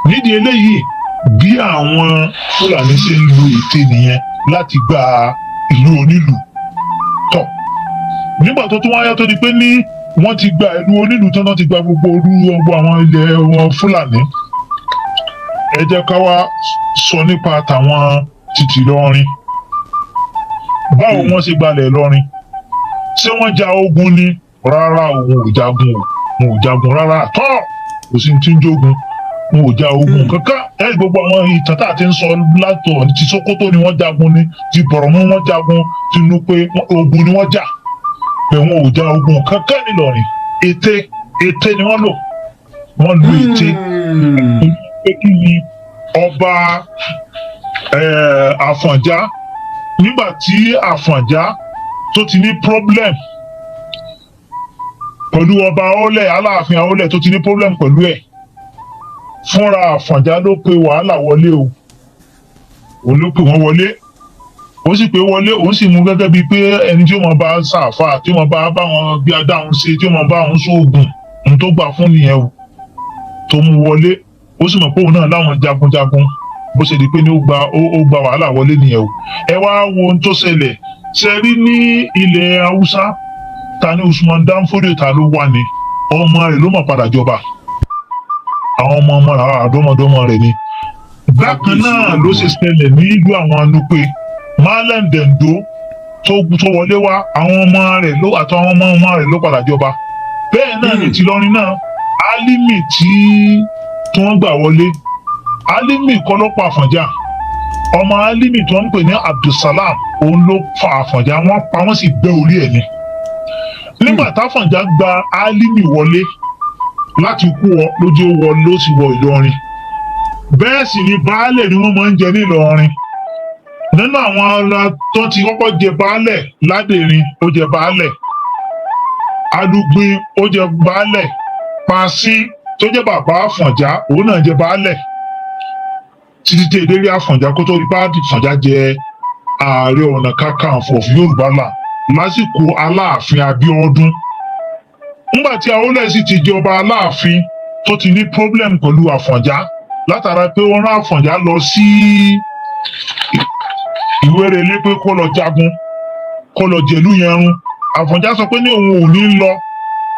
nídìí eléyìí, bí àwọn Fúlàní ṣe ń lo ète nìyẹn láti gba ìlú onílùú tọ̀. Nígbà tó tún wáyé, tó di pé ní wọ́n ti gba ìlú onílùú tán, ti gba gbogbo olú, gbogbo àwọn ilẹ̀ wọn Fúlàní, ẹ jẹ́ ká wá sọ nípa tàwọn títì lọ́rin. Báwo wọ́n ṣe gbalẹ̀ lọ́rin? Ṣé wọ́n ja ogun ni? Rárá, òun ò jagun o, òun ò jagun rárá tọ́. Kò sí ti ń jogun, wọn ò ja ogun kankan. Ẹ gbogbo àwọn ìtàn tá a ti ń sọ látọ̀, ti Sókótó ni wọ́n jagun ni, ti Bọ̀rọ̀mú wọ́n jagun, ti Nupe, ogun ni wọ́n jà pé wọn ò ja ogun kankan nílọrin. Ète, ète ni wọ́n lò. Wọ́n lo ète pé kí ni ọba Àfọ̀njá, nígbà tí Àfọ̀njá tó ti ní problem pẹ̀lú ọba Aólẹ̀, Aláàfin Aólẹ̀, tó ti ní problem pẹ̀lú ẹ̀, fúnra Àfọ̀njá ló pe wàhálà wọlé o. Òun ló pè wọ́n wọlé, ó sì pé wọlé, òun sì mú gẹ́gẹ́ bíi pé ẹni tí ó mọ̀ bá ṣàfà, tí ó mọ̀ bá wọn bí adáhùn ṣe, tí ó mọ̀ bá òun sóògùn. Ohun tó gbà fún nìyẹn o, tó mú wọlé. Ó sì mọ̀ pé òun náà láwọn jagunjagun. Bó ṣe di pé ní ó gba wàhálà wọlé nìyẹn o. Ẹ wá wo ohun tó ṣẹlẹ̀. Ṣe rí ní ilẹ̀ Haúsá, ta ni Usman Danfodio, ta ló wà ní ọmọ rẹ̀ ló mọ̀ padà jọba. Àwọn ọmọ ọmọ rẹ̀, àwọn àdọ́mọdọ́mọ rẹ̀ ni. Bákan náà ló ṣe ṣẹlẹ̀ ní ìlú àwọn Nupe. Malam Dendo tó wọlé wá, àwọn ọmọ rẹ̀ ló àtàwọn ọmọ ọmọ rẹ̀ ló padà jọba. Bẹ́ẹ̀ náà ní tìlọrin náà, Alimi tí wọ́n gbà wọlé, Alimi kọ́ ló pa Àfọ̀njá. Ọmọ Alimi tí wọ́n ń pè ní Abdulsalam, òun ló fa Àfọ̀njá. Wọ́n pa, wọ́n sì bẹ́ orí ẹ̀ ni. Nígbà táfọ̀njá gba Alimi wọlé láti kú ọ lójú, ó wọ ló sì wọ Ìlọrin. Bẹ́ẹ̀ sì ni baálẹ̀ ni wọ́n máa ń jẹ ní Ìlọrin. Nínú àwọn ará tó ti kọ́kọ́ jẹ baálẹ̀ ládèrìn, ó jẹ baálẹ̀ Alugbin, ó jẹ baálẹ̀ Pàṣín, tó jẹ́ bàbá Àfọ̀njá, òun náà jẹ baálẹ̀ títí tí edérí Àfọ̀njá, kó tó rí bá Àfọ̀njá jẹ Ààrẹ Ọ̀nà Kakanfò of Yorùbá land lásìkò Aláàfin Abíọ́dún. Nígbà tí Awólẹ̀ sì ti jọba Aláàfin, tó ti ní problem pẹ̀lú Àfọ̀njá látara pé ó rán Àfọ̀njá lọ sí Ìwérelé pé kó lọ jagun, kó lọ jẹ̀lú yẹn run. Àfọ̀njá sọ pé ní òun ò ní lọ,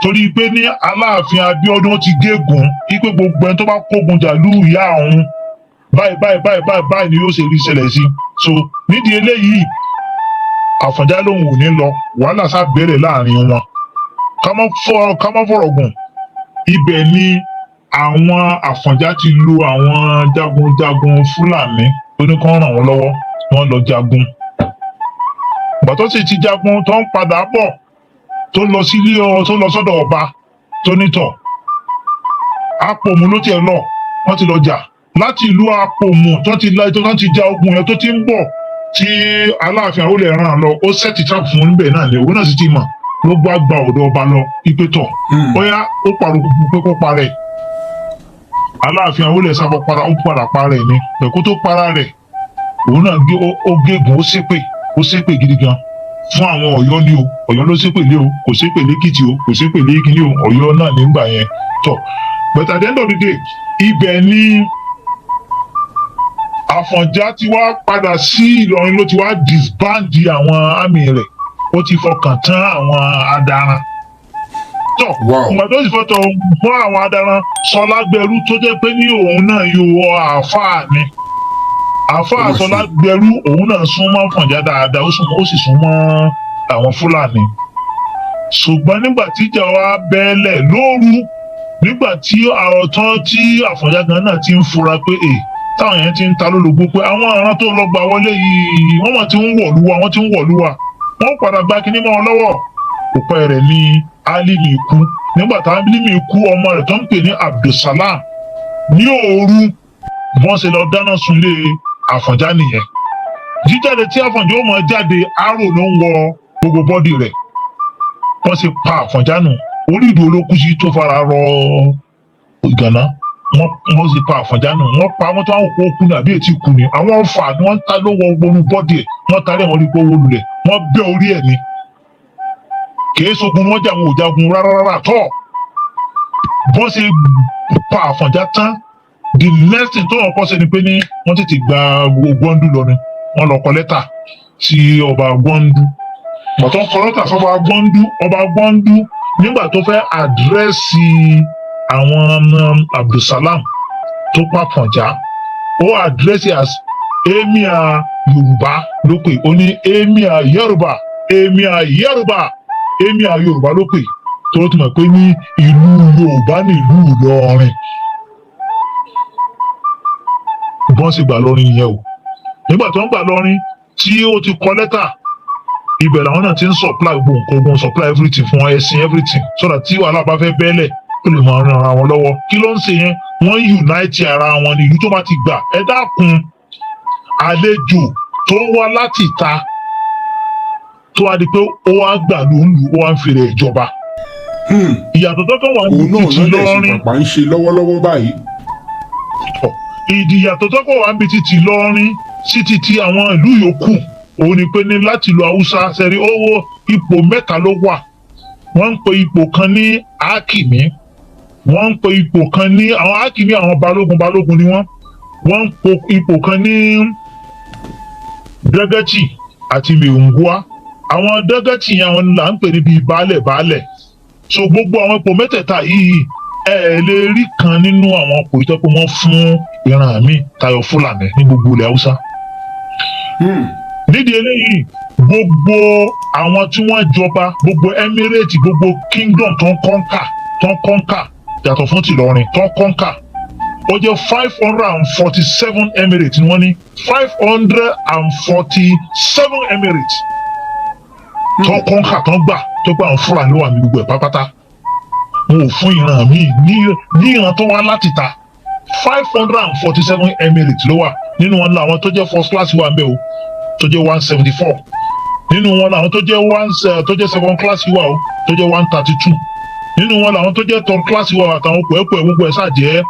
torí pé ní Aláàfin Abíọ́dún ti gégùn wípé gbogbo ẹni tó bá kógun jà lú ìyá òun, báyìí báyìí báyìí báyìí báyìí ni yóò ṣe rí ṣẹlẹ̀ sí. So nídìí eléyìí, Àfọ̀njá lòun ò ní lọ. Wàhálà sá bẹ̀rẹ̀ láàrin wọn. Ká má fọ̀rọ̀ gùn, ibẹ̀ ni àwọn Àfọ̀njá ti lu àwọn jagunjagun Fúlàní tó ní kán ràn wọ́n lọ́wọ́. Wọ́n lọ jagun. Gbàtọ́ sì ti jagun, tó ń padà bọ̀, tó lọ sílé ọ, tó lọ sọ́dọ̀ ọba tó nítọ̀ Apòmù ló tiẹ̀ lọ. Wọ́n ti lọ jà láti ìlú Apòmù, tó ti lọ, tó ti ja ogun yẹn, tó ti ń bọ̀ tí Aláàfin Àwólẹ̀ ràn án lọ, ó set trap fún un níbẹ̀ náà ni. Òun náà sì ti mọ̀, ló bá gba ọ̀dọ̀ ọba lọ ipe tọ̀ bóyá ó pariwo pé kó parẹ́. Aláàfin Àwólẹ̀ sábà para, ó padà parẹ́ ni pẹ̀kú tó para rẹ̀. Òun náà gé, ó gégùn, ó ṣépè, ó ṣépè gidi gan fún àwọn Ọ̀yọ́ ni o. Ọ̀yọ́ ló ṣépè lé o, kò ṣépè lẹ́kìtì o, kò ṣépè lẹ́kìtì o, Ọ̀yọ́ náà nígbà yẹn tọ̀. But at the end of the day, ibẹ̀ ni Àfọ̀njá ti wá padà sí Ìlọrin, ló ti wá disband àwọn army rẹ̀. Ó ti fọkàn tán àwọn adaran tọ̀. Ìgbà tó sì fọtọ̀ fún àwọn adaran, Sọlágbẹrú, tó jẹ́ pé ní òun náà yóò àáfàá ni, àáfàá Ó mà ṣe. Sọlágbẹrú, òun náà súnmọ́ Àfọ̀njá dáadáa, ó sì súnmọ́ àwọn Fúlàní. Ṣùgbọ́n nígbà tí ìjà wa bẹ́ẹ̀lẹ̀ lóru, nígbà tí àròtán tí Àfọ̀njá gan náà ti ń fura pé è táwọn yẹn ti ń ta lólobó pé àwọn aràn tó lọ gbà wọlé yìí, wọ́n mọ̀ ti ń wọ̀lú wa, wọ́n ti ń wọ̀lú wa, wọ́n padà gba kinní mọ́ wọn lọ́wọ́. Òpẹ́ rẹ̀ ní Álímì kú. Nígbà tá Álímì kú, ọmọ rẹ̀ tó ń pè ní Abdulsalam, ní òru wọ́n ṣe lọ dáná sunlé Àfọ̀njá nìyẹn. Jíjáde tí Àfọ̀njá ó máa jáde, arò ló ń wọ gbogbo body rẹ̀. Wọ́n ṣe pa Àfọ̀njá nù, orí ìdúró ló kú sí tó fara rọ ìgànná. Wọ́n sì pa Àfọ̀njá nù, wọ́n pa wọ́n tó àwọn kó kú ní àbí ètí kú ni. Àwọn ọfà ni wọ́n ta ló wọ gbogbo body ẹ̀. Wọ́n tarí àwọn orí pé owó lulẹ̀, wọ́n bẹ́ orí ẹ̀ ni. Kìí sogun ni wọ́n jà, wọn ò jagun rárá rárá tọ́. Bọ́n ṣe pa Àfọ̀njá tán, the next thing tó wọn kọ́ ṣe ni pé ní wọ́n tètè gba Gbọ́ndú lọ ni. Wọ́n lọ kọ lẹ́tà sí ọba Gbọ́ndú. Bàtọ́ kọ lẹ́tà sọba Gbọ́ndú, ọba Gbọ́ndú nígbà tó fẹ́ address àwọn Abdulsalam tó pa Àfọ̀njá, ó address as Emir Yorùbá ló pè. Ó ní Emir Yorùbá, Emir Yorùbá, Emir Yorùbá ló pè, tó tún mọ̀ pé ní ìlú Yorùbá ní ìlú Ìlọrin. Bọ́n sì gbà lọ́rin yẹn o. Nígbà tó ń gbà lọ́rin tí ó ti kọ lẹ́tà, ibẹ̀ làwọn náà ti ń supply gbogbo nǹkan ogun, supply everything fún wọn, ẹ̀sìn, everything, so that tí wàhálà bá fẹ́ bẹ́lẹ̀, ó lè máa ran ara wọn lọ́wọ́. Kí ló ń ṣe yẹn? Wọ́n unite ara wọn ní ìlú tó bá ti gbà. Ẹ dákun, àlejò tó wá láti ìta tó wá di pé ó wá gbà ló ń lù, ó wá ń fèrè ìjọba. Ìyàtọ̀ tó kàn wà ní Òun náà títí lọ́dẹ̀ sí lọ́rin pàpà ń ṣe lọ́wọ́lọ́wọ́ báyìí. Ìdìyàtọ̀ tó kàn wà níbi títí lọ́rin sí títí àwọn ìlú yòókù, òun ni pé ní láti ìlú Haúsá sẹ́rí owó, ipò mẹ́ta ló wà. Wọ́n ń pe ipò kan ní Hákìmí, wọ́n ń pe ipò kan ní àwọn Hákìmí, àwọn balógun balógun ni wọ́n. Wọ́n ń pe ipò kan ní Dẹ́gẹ́tì àti Mẹ̀ngúà. Àwọn Dẹ́gẹ́tì yẹn, àwọn là ń pè ní bíi baálẹ̀ baálẹ̀. So gbogbo àwọn ipò mẹ́tẹ̀ẹ̀ta yìí, ẹ ẹ lè rí kan nínú àwọn ipò ìtọ́ pé wọ́n fún ìran mi tayọ Fúlàní ní gbogbo ilẹ̀ Haúsá. Nídìí eléyìí, gbogbo àwọn tí wọ́n jọba, gbogbo emirate, gbogbo kingdom tó ń conquer yàtọ̀ fún tìlọrin tó ń conquer, ó jẹ́ 547 emirates ni wọ́n ní, 547 emirates tó ń conquer, tó ń gbà, tó gbà àwọn Fúlàní wà ní gbogbo ẹ̀ pátápátá. Wọn ò fún ìran míì ní ìran tó wá láti ta. 547 emirates ló wà. Nínú wọn làwọn tó jẹ́ first class wà ń bẹ̀ o, tó jẹ́ 174. Nínú wọn làwọn tó jẹ́ one tó jẹ́ second class wà o, tó jẹ́ 132. Nínú wọn làwọn tó jẹ́ third class wà, àtàwọn pẹ̀ẹ́pẹ̀. Gbogbo ẹ̀ ṣáà jẹ́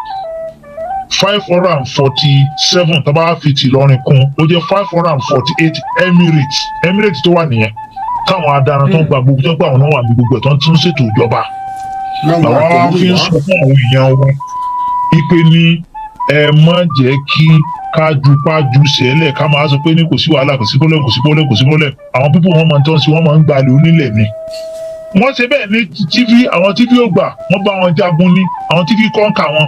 547. Tó bá fi tìlọrin kún, ó jẹ́ 548 emirates. Emirates tó wà nìyẹn, táwọn adaran tó ń gba gbogbo, tó ń gba àwọn náà wà ní gbogbo ẹ̀, tó ń tún ṣètò ìjọba. Láwọn Làwọn fi ń àtọ̀húnrìnwá. sọ fún àwọn èèyàn wọn ipe ní ẹ má jẹ́ kí kájúpájú sẹ́lẹ̀, ká máa sọ pé ní kò sí wàhálà, kò sí problem, kò sí problem, kò sí problem. Àwọn people wọn máa ń tọ́ sí, wọ́n máa ń gbalẹ̀ onílẹ̀ ni. Wọ́n ṣe bẹ́ẹ̀ ní Tiv. Àwọn Tiv ò gbà, wọ́n bá wọn jagun ní àwọn Tiv conquer wọn.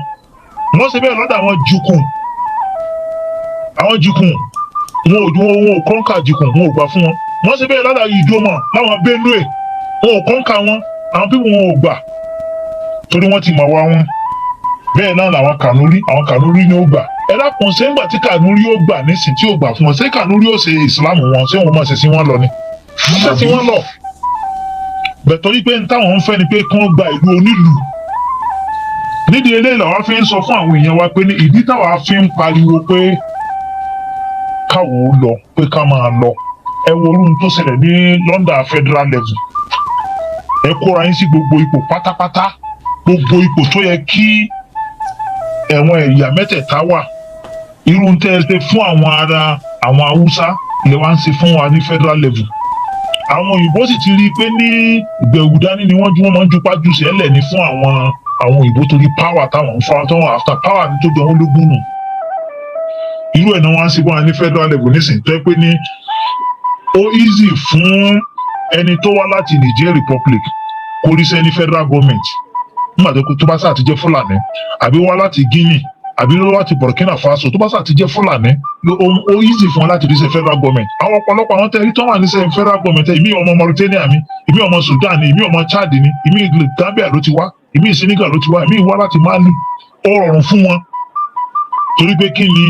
Wọ́n ṣe bẹ́ẹ̀ lọ́dọ̀ àwọn Jukun. Àwọn Jukun, wọn ò conquer Jukun, wọn ò gbà fún wọn. Wọ́n ṣe bẹ́ẹ̀ lọ́dọ̀ Ìjọmọ̀ láwọn Benue, wọn ò conquer wọn. Àwọn people wọn ò gbà torí wọ́n ti mọ̀ wá wọn. Bẹ́ẹ̀ náà làwọn Kànúrí. Àwọn Kànúrí ni ó gbà. Ẹ dákun, ṣé ńgbà tí Kànúrí ó gbà nísìn tí ó gbà fún wọn, ṣé Kànúrí ó ṣe ìsìlámù wọn? Ṣé wọn máa ṣe sí wọn lọ ni? Ṣé sí wọn lọ bẹ̀? Torí pé n táwọn ń fẹ́ ni pé kí wọ́n gba ìlú onílùú. Nídìí eléyìí làwọn fi ń sọ fún àwọn èèyàn wa pé ní ìdí táwa fi ń pariwo pé káwọn ó lọ, pé ká máa lọ. Ẹ wo orun tó ṣẹlẹ̀ ní London federal level. Ẹ kóra yín sí gbogbo ipò pátápátá, gbogbo ipò tó yẹ kí ẹ̀wọ̀n ẹ̀yà mẹ́tẹ̀ẹ̀ta wà. Irú tẹ́ ẹ ṣe fún àwọn ará àwọn Haúsá lè wá ń ṣe fún wa ní federal level. Àwọn òyìnbó sì ti rí i pé ní ìgbẹ̀wù dání ni wọ́n ju, wọ́n máa ń jupá jù sẹ́lẹ̀ ní fún àwọn òyìnbó, torí power táwọn ń fa, táwọn after power ní tó jọ wọ́n lógún nù. Irú ẹ̀ náà wọ́n á ṣe fún wa ní federal level nísìnyí, tó yẹ pé ní ó easy fún ẹni tó wá láti Niger Republic kó ríṣẹ́ ní federal government nígbà tó bá sáà ti jẹ́ Fúlàní, àbí wá láti Guinea, àbí wá láti Burkina Faso, tó bá sáà ti jẹ́ Fúlàní. Ó easy fún wọn láti rí iṣẹ́ federal government. Àwọn ọ̀pọ̀lọpọ̀ àwọn tẹ́lẹ̀ tó wà ní iṣẹ́ federal government, ìmí ọmọ Mauritania ni, ìmí ọmọ Sudan ni, ìmí ọmọ Chad ni, ìmí Gambia ló ti wá, ìmí Senegal ló ti wá, ìmí wá láti Mali. Ó rọrùn fún wọn torí pé kí ni?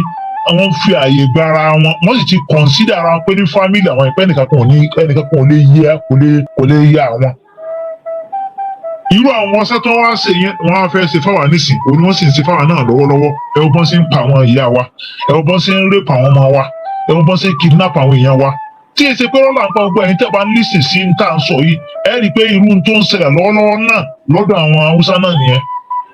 Àwọn ń fi àyè gba ara wọn, wọ́n sì ti consider ara wọn pé ní family àwọn ìpẹ́ ẹnìkan kan ò ní, ẹnìkan kan ò lè yẹ, kò lè yẹ àwọn. Irú àwọn ọṣẹ tó wá ṣe yẹn, wọ́n á fẹ́ ṣe fáwa nísìn, òun ni wọ́n sì ń ṣe fáwa náà lọ́wọ́lọ́wọ́. Ẹ wo bọ́n ṣe ń pa àwọn ìyá wa, ẹ wo bọ́n ṣe ń rape àwọn ọmọ wa, ẹ wo bọ́n ṣe ń kidnap àwọn èèyàn wa. Tí èsì pé rọ́là ń pa gbogbo ẹ̀yin tẹ́ bá ń lísìn sí ń tà ń sọ yìí, ẹ rí i pé irú tó ń ṣẹlẹ̀ lọ́wọ́lọ́wọ́ náà lọ́dọ̀ àwọn Haúsá náà nìyẹn,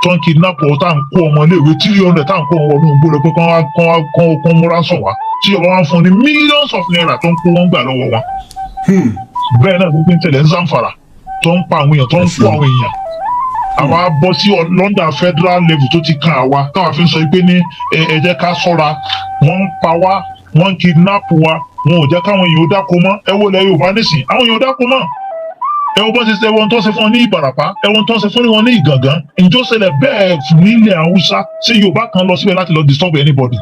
tó ń kidnap ọ, tá à ń kó ọmọ iléèwé 300, tá à ń kó wọn wọnú igbó lọ pé kán wá kán wá kán kán múra sàn wá, tí ìjọba wá ń fún ní millions of naira tó ń kó wọn gbà lọ́wọ́ wọn. Bẹ́ẹ̀ náà ló ń tẹ̀lé ń Zamfara, tó ń pa àwọn èèyàn, tó ń kó àwọn èèyàn. Àwa bọ́ sí London federal level tó ti kan àwa, táwa fi ń sọ pé ní ẹ jẹ́ ká ṣọ́ra. Wọ́n ń pa wá, wọ́n ń kidnap wa, wọn ò jẹ́ káwọn èèyàn ó dáko mọ́. Ẹ wo ilẹ̀ Yorùbá nísìn, àwọn èèyàn ó dáko mọ́. Ẹ wo bọ́n ṣe ṣe wọn tó ṣe fún wọn ní Ìbàràpá, ẹ wọ́n tó ṣe fún wọn ní Ìgàngán. Ǹjọ́ ṣẹlẹ̀ bẹ́ẹ̀ nílẹ̀ Haúsá? Ṣé Yorùbá kan lọ síbẹ̀ láti lọ disturb anybody?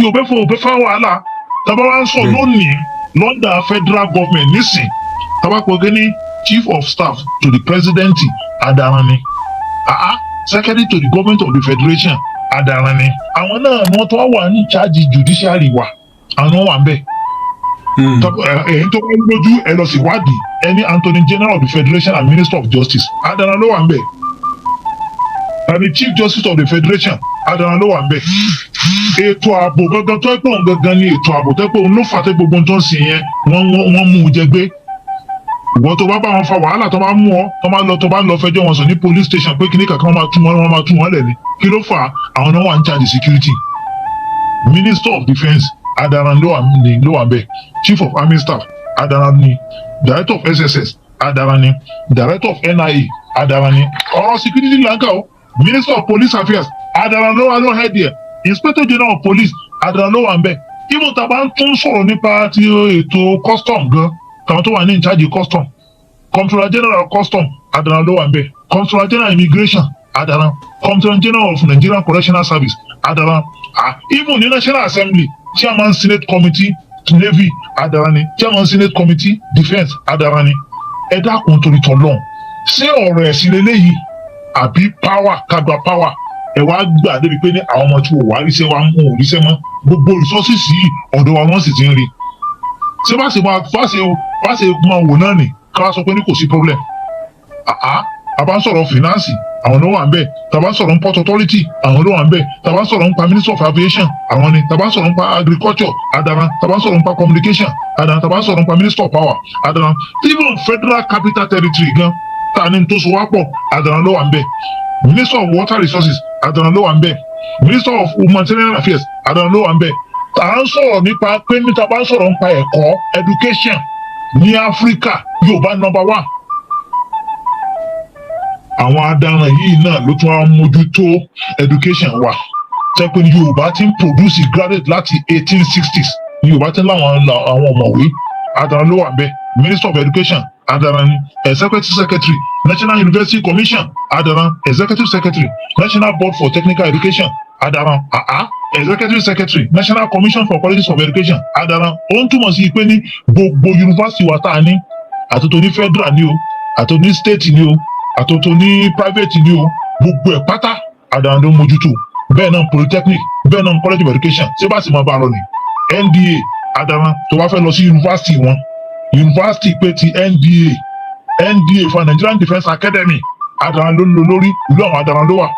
Yorùbá fún òbẹ́ fáwọn wàhálà tàbá wá ń sọ lónìí. London federal government nísìn, tàbá pọ̀ ní chief of staff to the president, Adaran ni. Secretary to the government of the federation, Adaran ni. Àwọn náà ni wọ́n tó wà ní charge judiciary wa, àwọn wà ń bẹ̀. Èyí tó bá lójú, ẹ lọ sí wádìí ẹni. Attorney General of the Federation and Minister of Justice, Adaran ló wà ń bẹ̀. And the Chief Justice of the Federation, Adaran ló wà ń bẹ̀. Ètò ààbò gangan tó ẹ pé òun gangan ni ètò ààbò tó ẹ pé òun ló fà tó gbogbo tó ń sìn yẹn, wọ́n mú un jẹ gbé. Ìwọ tó bá bá wọn fa wàhálà, tó bá mú ọ, tó bá lọ, tó bá lọ fẹjọ́ wọn sùn ní police station pé kíní kankan, wọ́n máa tú wọn lẹ̀ ní. Kí ló fà á? Àwọn náà wà ń charge security. Minister of Defence, Adaran ló wà ní, ló wà bẹ́ẹ̀. Chief of Army Staff, Adaran ni. Director of SSS, Adaran ni. Director of NIA, Adaran ni. Ọ̀rọ̀ security lanka o. Minister of Police Affairs, Adaran ló wà, ló head there. Inspector General of Police, Adaran ló wà ń bẹ̀. Even tá a bá ń tún sọ̀rọ̀ nípa ti ètò custom gan, àwọn tó wà ní in charge custom, Comptroller General of Custom, Adaran ló wà ń bẹ̀. Comptroller General Immigration, Adaran. Comptroller General of Nigerian Correctional Service, Adaran. Even ní National Assembly, Chairman Senate Committee Navy, Adaran ni. Chairman Senate Committee Defence, Adaran ni. Ẹ dákun, torí tọlọ́hun, ṣé ọ̀rọ̀ ẹ̀sìn lélẹ́yìí àbí power kagbà power? Ẹ wá gbà débi pé ní àwọn ọmọ tí wò wá ríṣẹ́ wa ń ò ríṣẹ́ mọ́. Gbogbo resources yìí, ọ̀dọ̀ wa wọ́n sì ti ń rí. Ṣé bá ṣe máa wò náà nì ká wá sọ pé ní kò sí problem? Àá, a bá ń sọ̀rọ̀ finance, àwọn ló wà ń bẹ̀. Tá a bá ń sọ̀rọ̀ port authority, àwọn ló wà ń bẹ̀. Tá a bá ń sọ̀rọ̀ nípa Minister of Aviation, àwọn ni. Tá a bá ń sọ̀rọ̀ nípa Agriculture, Adaran. Tá a bá ń sọ̀rọ̀ nípa Communication, Adaran. Tá a bá ń sọ̀rọ̀ nípa Minister of Power, Adaran. Even Federal Capital Territory gan tá a ní tó so wá pọ̀, Adaran ló wà ń bẹ̀. Minister of Water Resources, Adaran ló wà ń bẹ̀. Minister of Humanitarian Affairs, Adaran ló wà ń bẹ̀. À ń sọ̀rọ̀ nípa pé níta bá ń sọ̀rọ̀ nípa ẹ̀kọ́, education ní Áfíríkà, Yorùbá number one. Àwọn adaran yìí náà ló tún wá mójútó education wa, tẹ́ pé ní Yorùbá ti ń produce graduate láti 1860s ní Yorùbá ti ń láwọn àwọn ọ̀mọ̀wé. Adaran ló wà ń bẹ̀. Minister of Education, Adaran ni. Executive Secretary, National University Commission, Adaran. Executive Secretary, National Board for Technical Education, Adaran. Executive Secretary, National Commission for Colleges of Education, Adaran. Ó ń túmọ̀ sí pé ní gbogbo yunifásitì wa tá a ní, àtòtò ní federal ni o, àtòtò ní state ni o, àtòtò ní private ni o, gbogbo ẹ̀ pátá, Adaran ló ń mójútó. Bẹ́ẹ̀ náà polytechnic, bẹ́ẹ̀ náà college of education. Ṣé bá sì máa bá a lọ ní NDA, Adaran. Tó bá fẹ́ lọ sí yunifásitì wọn, yunifásitì pé ti NDA, NDA for Nigerian Defence Academy, Adaran ló ń lò lórí. Ìlú àwọn Adaran ló wà.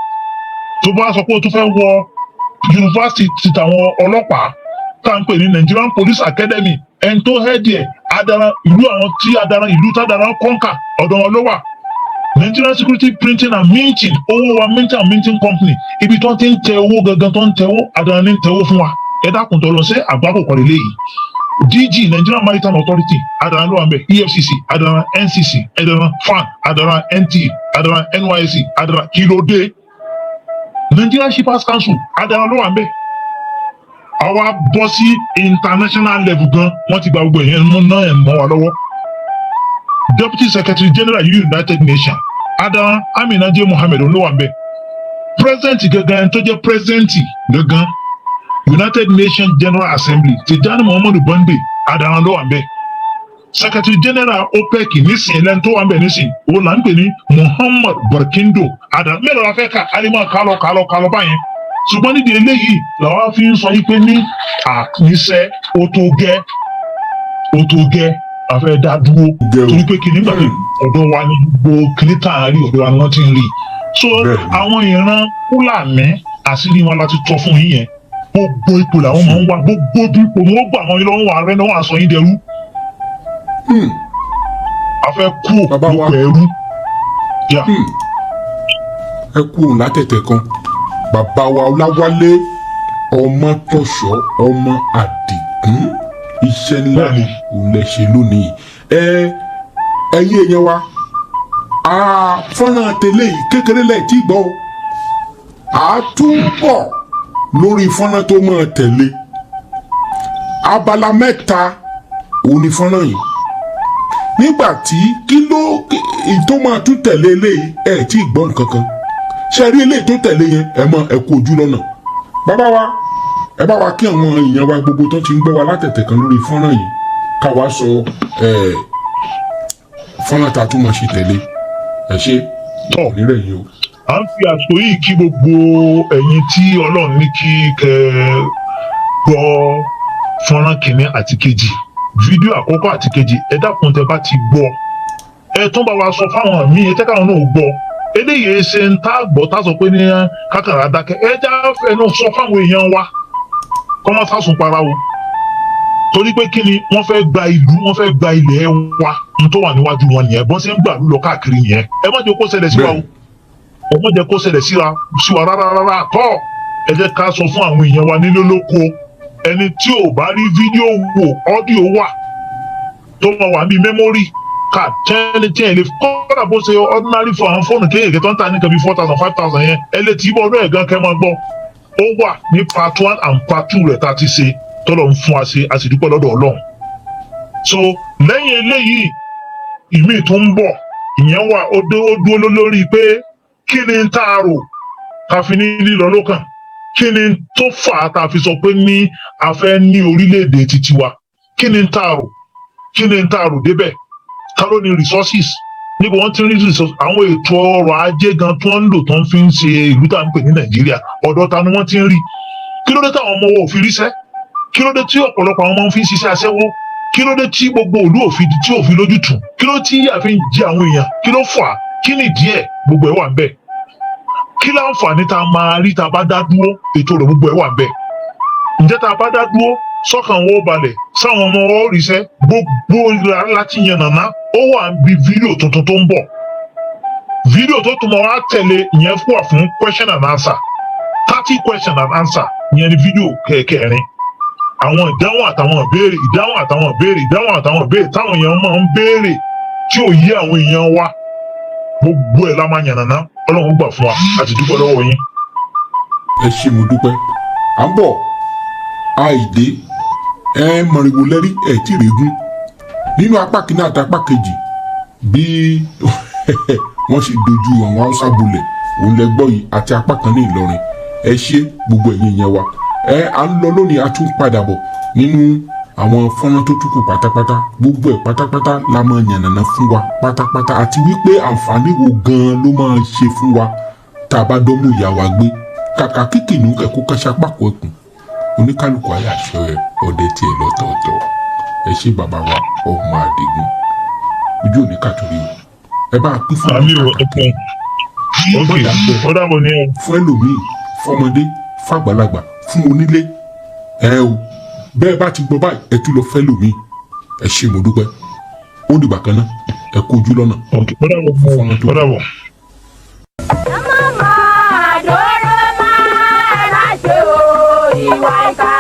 Tó bá sọ pé o tún fẹ́ wọ yunifásitì ti tàwọn ọlọ́pàá tá à ń pè ní Nigerian Police Academy, ẹni tó head ẹ̀, Adaran. Ìlú àwọn tí Adaran, ìlú tádàrán kọ́ńkà, ọ̀dọ̀ wọn ló wà. Nigerian Security Printing and Minting, owó wa, minting and minting company, ibi tó ti ń tẹ owó gangan, tó ń tẹ owó, Adaran ní ń tẹ owó fún wa. Ẹ dákun tó lọ sí àgbákò kọ́ lélẹ́yìí. DG, Nigerian Maritime Authority, Adaran ló wà ń bẹ̀. EFCC, Adaran. NCC, Adaran. FAAN, Adaran. NTA, Adaran. NYSC, Adaran. Kí ló dé? Nigerian Shippers Council, Adaran ló wà ń bẹ̀. Àwa bọ́ sí international level gan, wọ́n ti gba gbogbo ìyẹn mú náà ẹ̀ mọ́ wa lọ́wọ́. Deputy Secretary General United Nations, Adaran. Amina J Mohammed ló wà ń bẹ̀. President gangan, ẹni tó jẹ́ president gangan United Nations General Assembly, Tijani Muhammadu Bande Adaran ló wà ń bẹ̀. Secretary General OPEC nísìnyí, lẹ́nu tó wà ń bẹ̀ nísìnyí, òun là ń pè ní Muhammad Barkindo Adaran. Mélòó la fẹ́ kà? Alimọ̀ kálọ̀ kálọ̀ kálọ̀ báyẹn. Ṣùgbọ́n nídìí eléyìí làwọn fi ń sọ yìí pé ní àníṣe, ó tó gẹ́, ó tó gẹ́, a fẹ́ dá dúró. Gẹ́ o. Torí pé kìnìún gbàgbé ọ̀dọ̀ wa ní gbogbo kìnìún tá à ń rí, ọ̀dọ̀ wa ni wọ́n ti ń rí. So àwọn ìran Fúlàní, àṣírí wọn láti tọ́ fún yín yẹn. Gbogbo ipò làwọn máa ń wá, gbogbo ipò ni wọ́n gbà wọn yín lọ́wọ́ ààrẹ náà, wọ́n á sọ yín dẹrú. A fẹ́ kú Bàbá wa. lóko ẹrú. Yeah. Ẹ kú òun látẹ̀tẹ̀ kan. Bàbá wa Ọláwálé Ọmọtọ́ṣọ́ ọmọ Àdìgún, iṣẹ́ ńlá òun lẹ ṣe lónìí. Ẹ ẹ̀yin èèyàn wa, a fọ́nrán tẹ́lẹ̀ yìí kékeré lẹ̀ tí gbọ́ o. A tún bọ̀ lórí fọ́nrán tó máa tẹ̀lé. Abala mẹ́ta òun ni fọ́nrán yìí. Nígbà tí kí ló tó máa tún tẹ̀lé eléyìí, ẹ̀ tí ì gbọ́ nǹkan kan ṣe rí. Eléyìí tó tẹ̀lé yẹn, ẹ mọ ẹ kú ojú lọ́nà. Bàbá wa, ẹ bá wa kí àwọn èèyàn wa gbogbo tó ti ń gbọ́ wa látẹ̀tẹ̀ kan lórí fọ́nrán yìí, ká wá sọ ẹ fọ́nrán tá a tún máa ṣe tẹ̀lé. Ẹ ṣe. Tọ́. Onírẹ̀ yìí o. À ń fi àsìkò yìí kí gbogbo ẹ̀yin tí Ọlọ́run ní kí kẹ́ ẹ gbọ́ fọ́nrán kìíní àti kejì, fídíò àkọ́kọ́ àti kejì. Ẹ dákun, tẹ́ bá ti gbọ́, ẹ tún bá wa sọ fáwọn míì, ẹ tẹ́ káwọn náà gbọ́. Eléyìí ṣe ń tá gbọ́ tá sọ pé ní kákàrà dákẹ́. Ẹ já fẹnu sọ fáwọn èèyàn wa kọ́ mọ́ sásùn para o, torí pé kí ni? Wọ́n fẹ́ gba ìlú, wọ́n fẹ́ gba ilẹ̀ wa. N tó wà níwájú wọn nìyẹn, bọ́n ṣe ń gbàlú lọ káàkiri yẹn. Ẹ má jẹ́ kó ṣẹlẹ̀ sí wa o, ẹ má jẹ́ kó ṣẹlẹ̀ sí wa rárá rárá tọ́. Ẹ jẹ́ ká sọ fún àwọn èèyàn wa nílé lóko. Ẹni tí ò bá rí fídíò wò, audio wà tó máa wà ní memory card tẹ́lẹ̀ tí ẹ lè kọ́ra. Bó ṣe ordinary fún àwọn fóònù kéèké tó ń ta ní nǹkan bíi 4,000, 5,000 yẹn, ẹ lè tì í bọ́ ọdún ẹ̀ gan kẹ́ máa gbọ́. Ó wà ní part one and part two rẹ̀ tá a ti ṣe, tọ́lọ̀ ń fún wa ṣe, a sì dúpẹ́ lọ́dọ̀ Ọlọ́run. So lẹ́yìn eléyìí, ìmíì tó ń bọ̀, ìyẹn wà, ó dúró lórí pé kí ni tá a rò ká fi ní lílọ lókàn, kí ni tó fà á tá a fi sọ pé ní a fẹ́ ní orílẹ̀-èdè titi wa, kí ni tá a rò, kí ni tá a rò débẹ̀, ká ló ní resources, níbo wọ́n ti ń rí resources, àwọn ètò ọrọ̀ ajé gan tí wọ́n ń lò tó ń fi ń ṣe ìlú tá à ń pè ní Nàìjíríà, ọ̀dọ̀ ta ni wọ́n ti ń rí? Kí ló dé táwọn ọmọ wọn ò fi ríṣẹ́? Kí ló dé tí ọ̀pọ̀lọpọ̀ àwọn ọmọ ń fi ń ṣiṣẹ́ aṣẹ́wó? Kí ló dé tí gbogbo ìlú òfin tí òfin lójútùú? Kí ló tí ìyà fi ń jẹ àwọn èèyàn? Kí ló fà á? Kí ni díẹ̀ gbogbo ẹ̀ wà ń bẹ̀? Kí láǹfààní tá a máa rí tá a bá dá dúró? Ètò rẹ̀ gbogbo ẹ̀ wà ń bẹ̀. Ǹjẹ́ tá a bá dá dúró, sọ́kàn wọn ó balẹ̀, sáwọn ọmọ wọn ó ríṣẹ́? Gbogbo láti yan nàná, ó wà ń bi fídíò tuntun tó ń bọ̀. Fídíò tó tún mọ́ wá tẹ̀lé ìyẹn wà fún question and answer, 30 question and answer. Ìyẹn ni fídíò kẹrin, àwọn ìdáhùn àtàwọn ìbéèrè, ìdáhùn àtàwọn ìbéèrè, ìdáhùn àtàwọn ìbéèrè táwọn èèyàn máa ń béèrè tí ò yé àwọn èèyàn wa, gbogbo ẹ̀ la máa yànnàná. Ọlọ́run gbà fún wa, àti dúpẹ́ lọ́wọ́ yín. Ẹ ṣé, mo dúpẹ́. À ń bọ̀ àìdé. Ẹ mọ̀rìwò lẹ́rí ẹ̀ tí ì régún nínú apá kìíní àti apá kejì. Bí wọ́n ṣe dojú àwọn Haúsá bolẹ̀, òun lẹ gbọ́ yìí, àti apá kan ní Ìlọrin. Ẹ ṣé gbogbo ẹ̀yin yẹn wa. Ẹ à ń lọ lónìí, a tún padà bọ̀ nínú àwọn fọ́nrán tó tún kù pátápátá. Gbogbo ẹ̀ pátápátá la máa yànnàná fún wa pátápátá, àti wípé àǹfààní wo gan-an ló máa ṣe fún wa tá a bá dọ́mú ìyá wa gbé. Kàkà kíkìnú kẹ̀kọ́ kẹ́sà pákó ẹkùn, oníkálukú ayé àṣọ ẹ ọdẹ tiẹ̀ lọ́tọ̀ọ̀tọ̀. Ẹ ṣé bàbá wa ọmọ Àdìgún, ojú òní kàtúrí o. Ẹ bá a pín fún Àmì ò, ẹ ok, ó dàbọ̀ ní ẹ. Fún ẹlòmíì, fọmọdé, fàgbàlagbà, fún onílé ẹ o. Bẹ́ẹ̀ bá ti gbọ́ báyìí, ẹ tún lọ fẹ́ lòmíì. Ẹ ṣé, mo dúpẹ́. Ó dìgbà kan náà, ẹ kú ojú lọ́nà. Ok, ó dàbọ̀, ó dàbọ̀. Àdóró máa má ṣe o, ìwà ìkà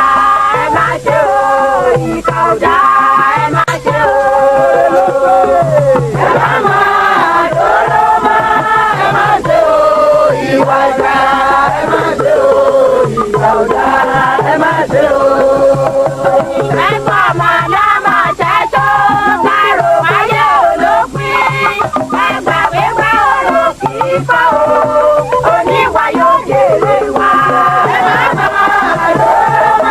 ẹ má ṣe o, ìkà ọ̀dà ẹ má ṣe o. Ẹ má má àdóró máa ẹ má ṣe o, ìwà ìkà ẹ má ṣe o, ìkà ọ̀dà ẹ má ṣe o. Ẹ̀fọ́ màdàmà ṣẹ́ṣọ́ kárò ayé olópin. Ẹgbà wíwá ọ̀rọ̀ kì í fọ́ o, oníwà yóò jèrè wá. Ẹ má má àdóró.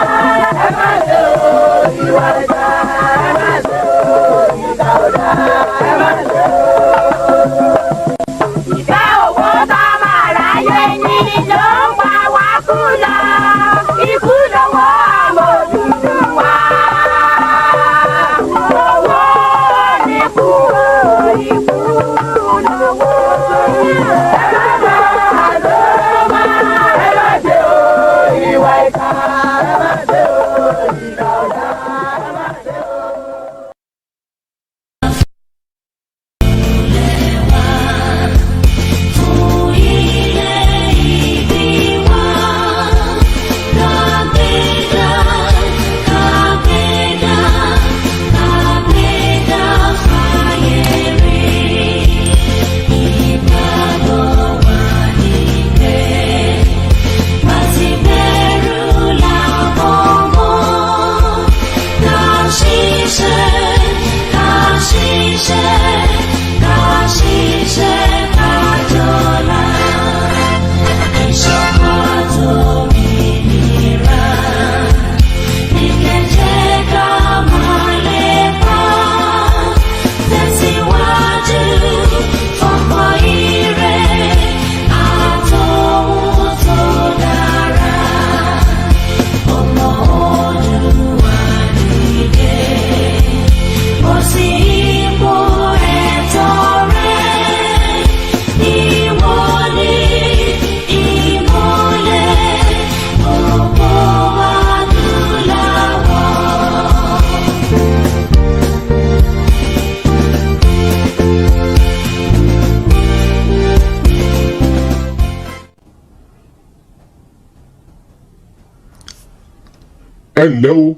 Ẹ ǹlẹ́ o.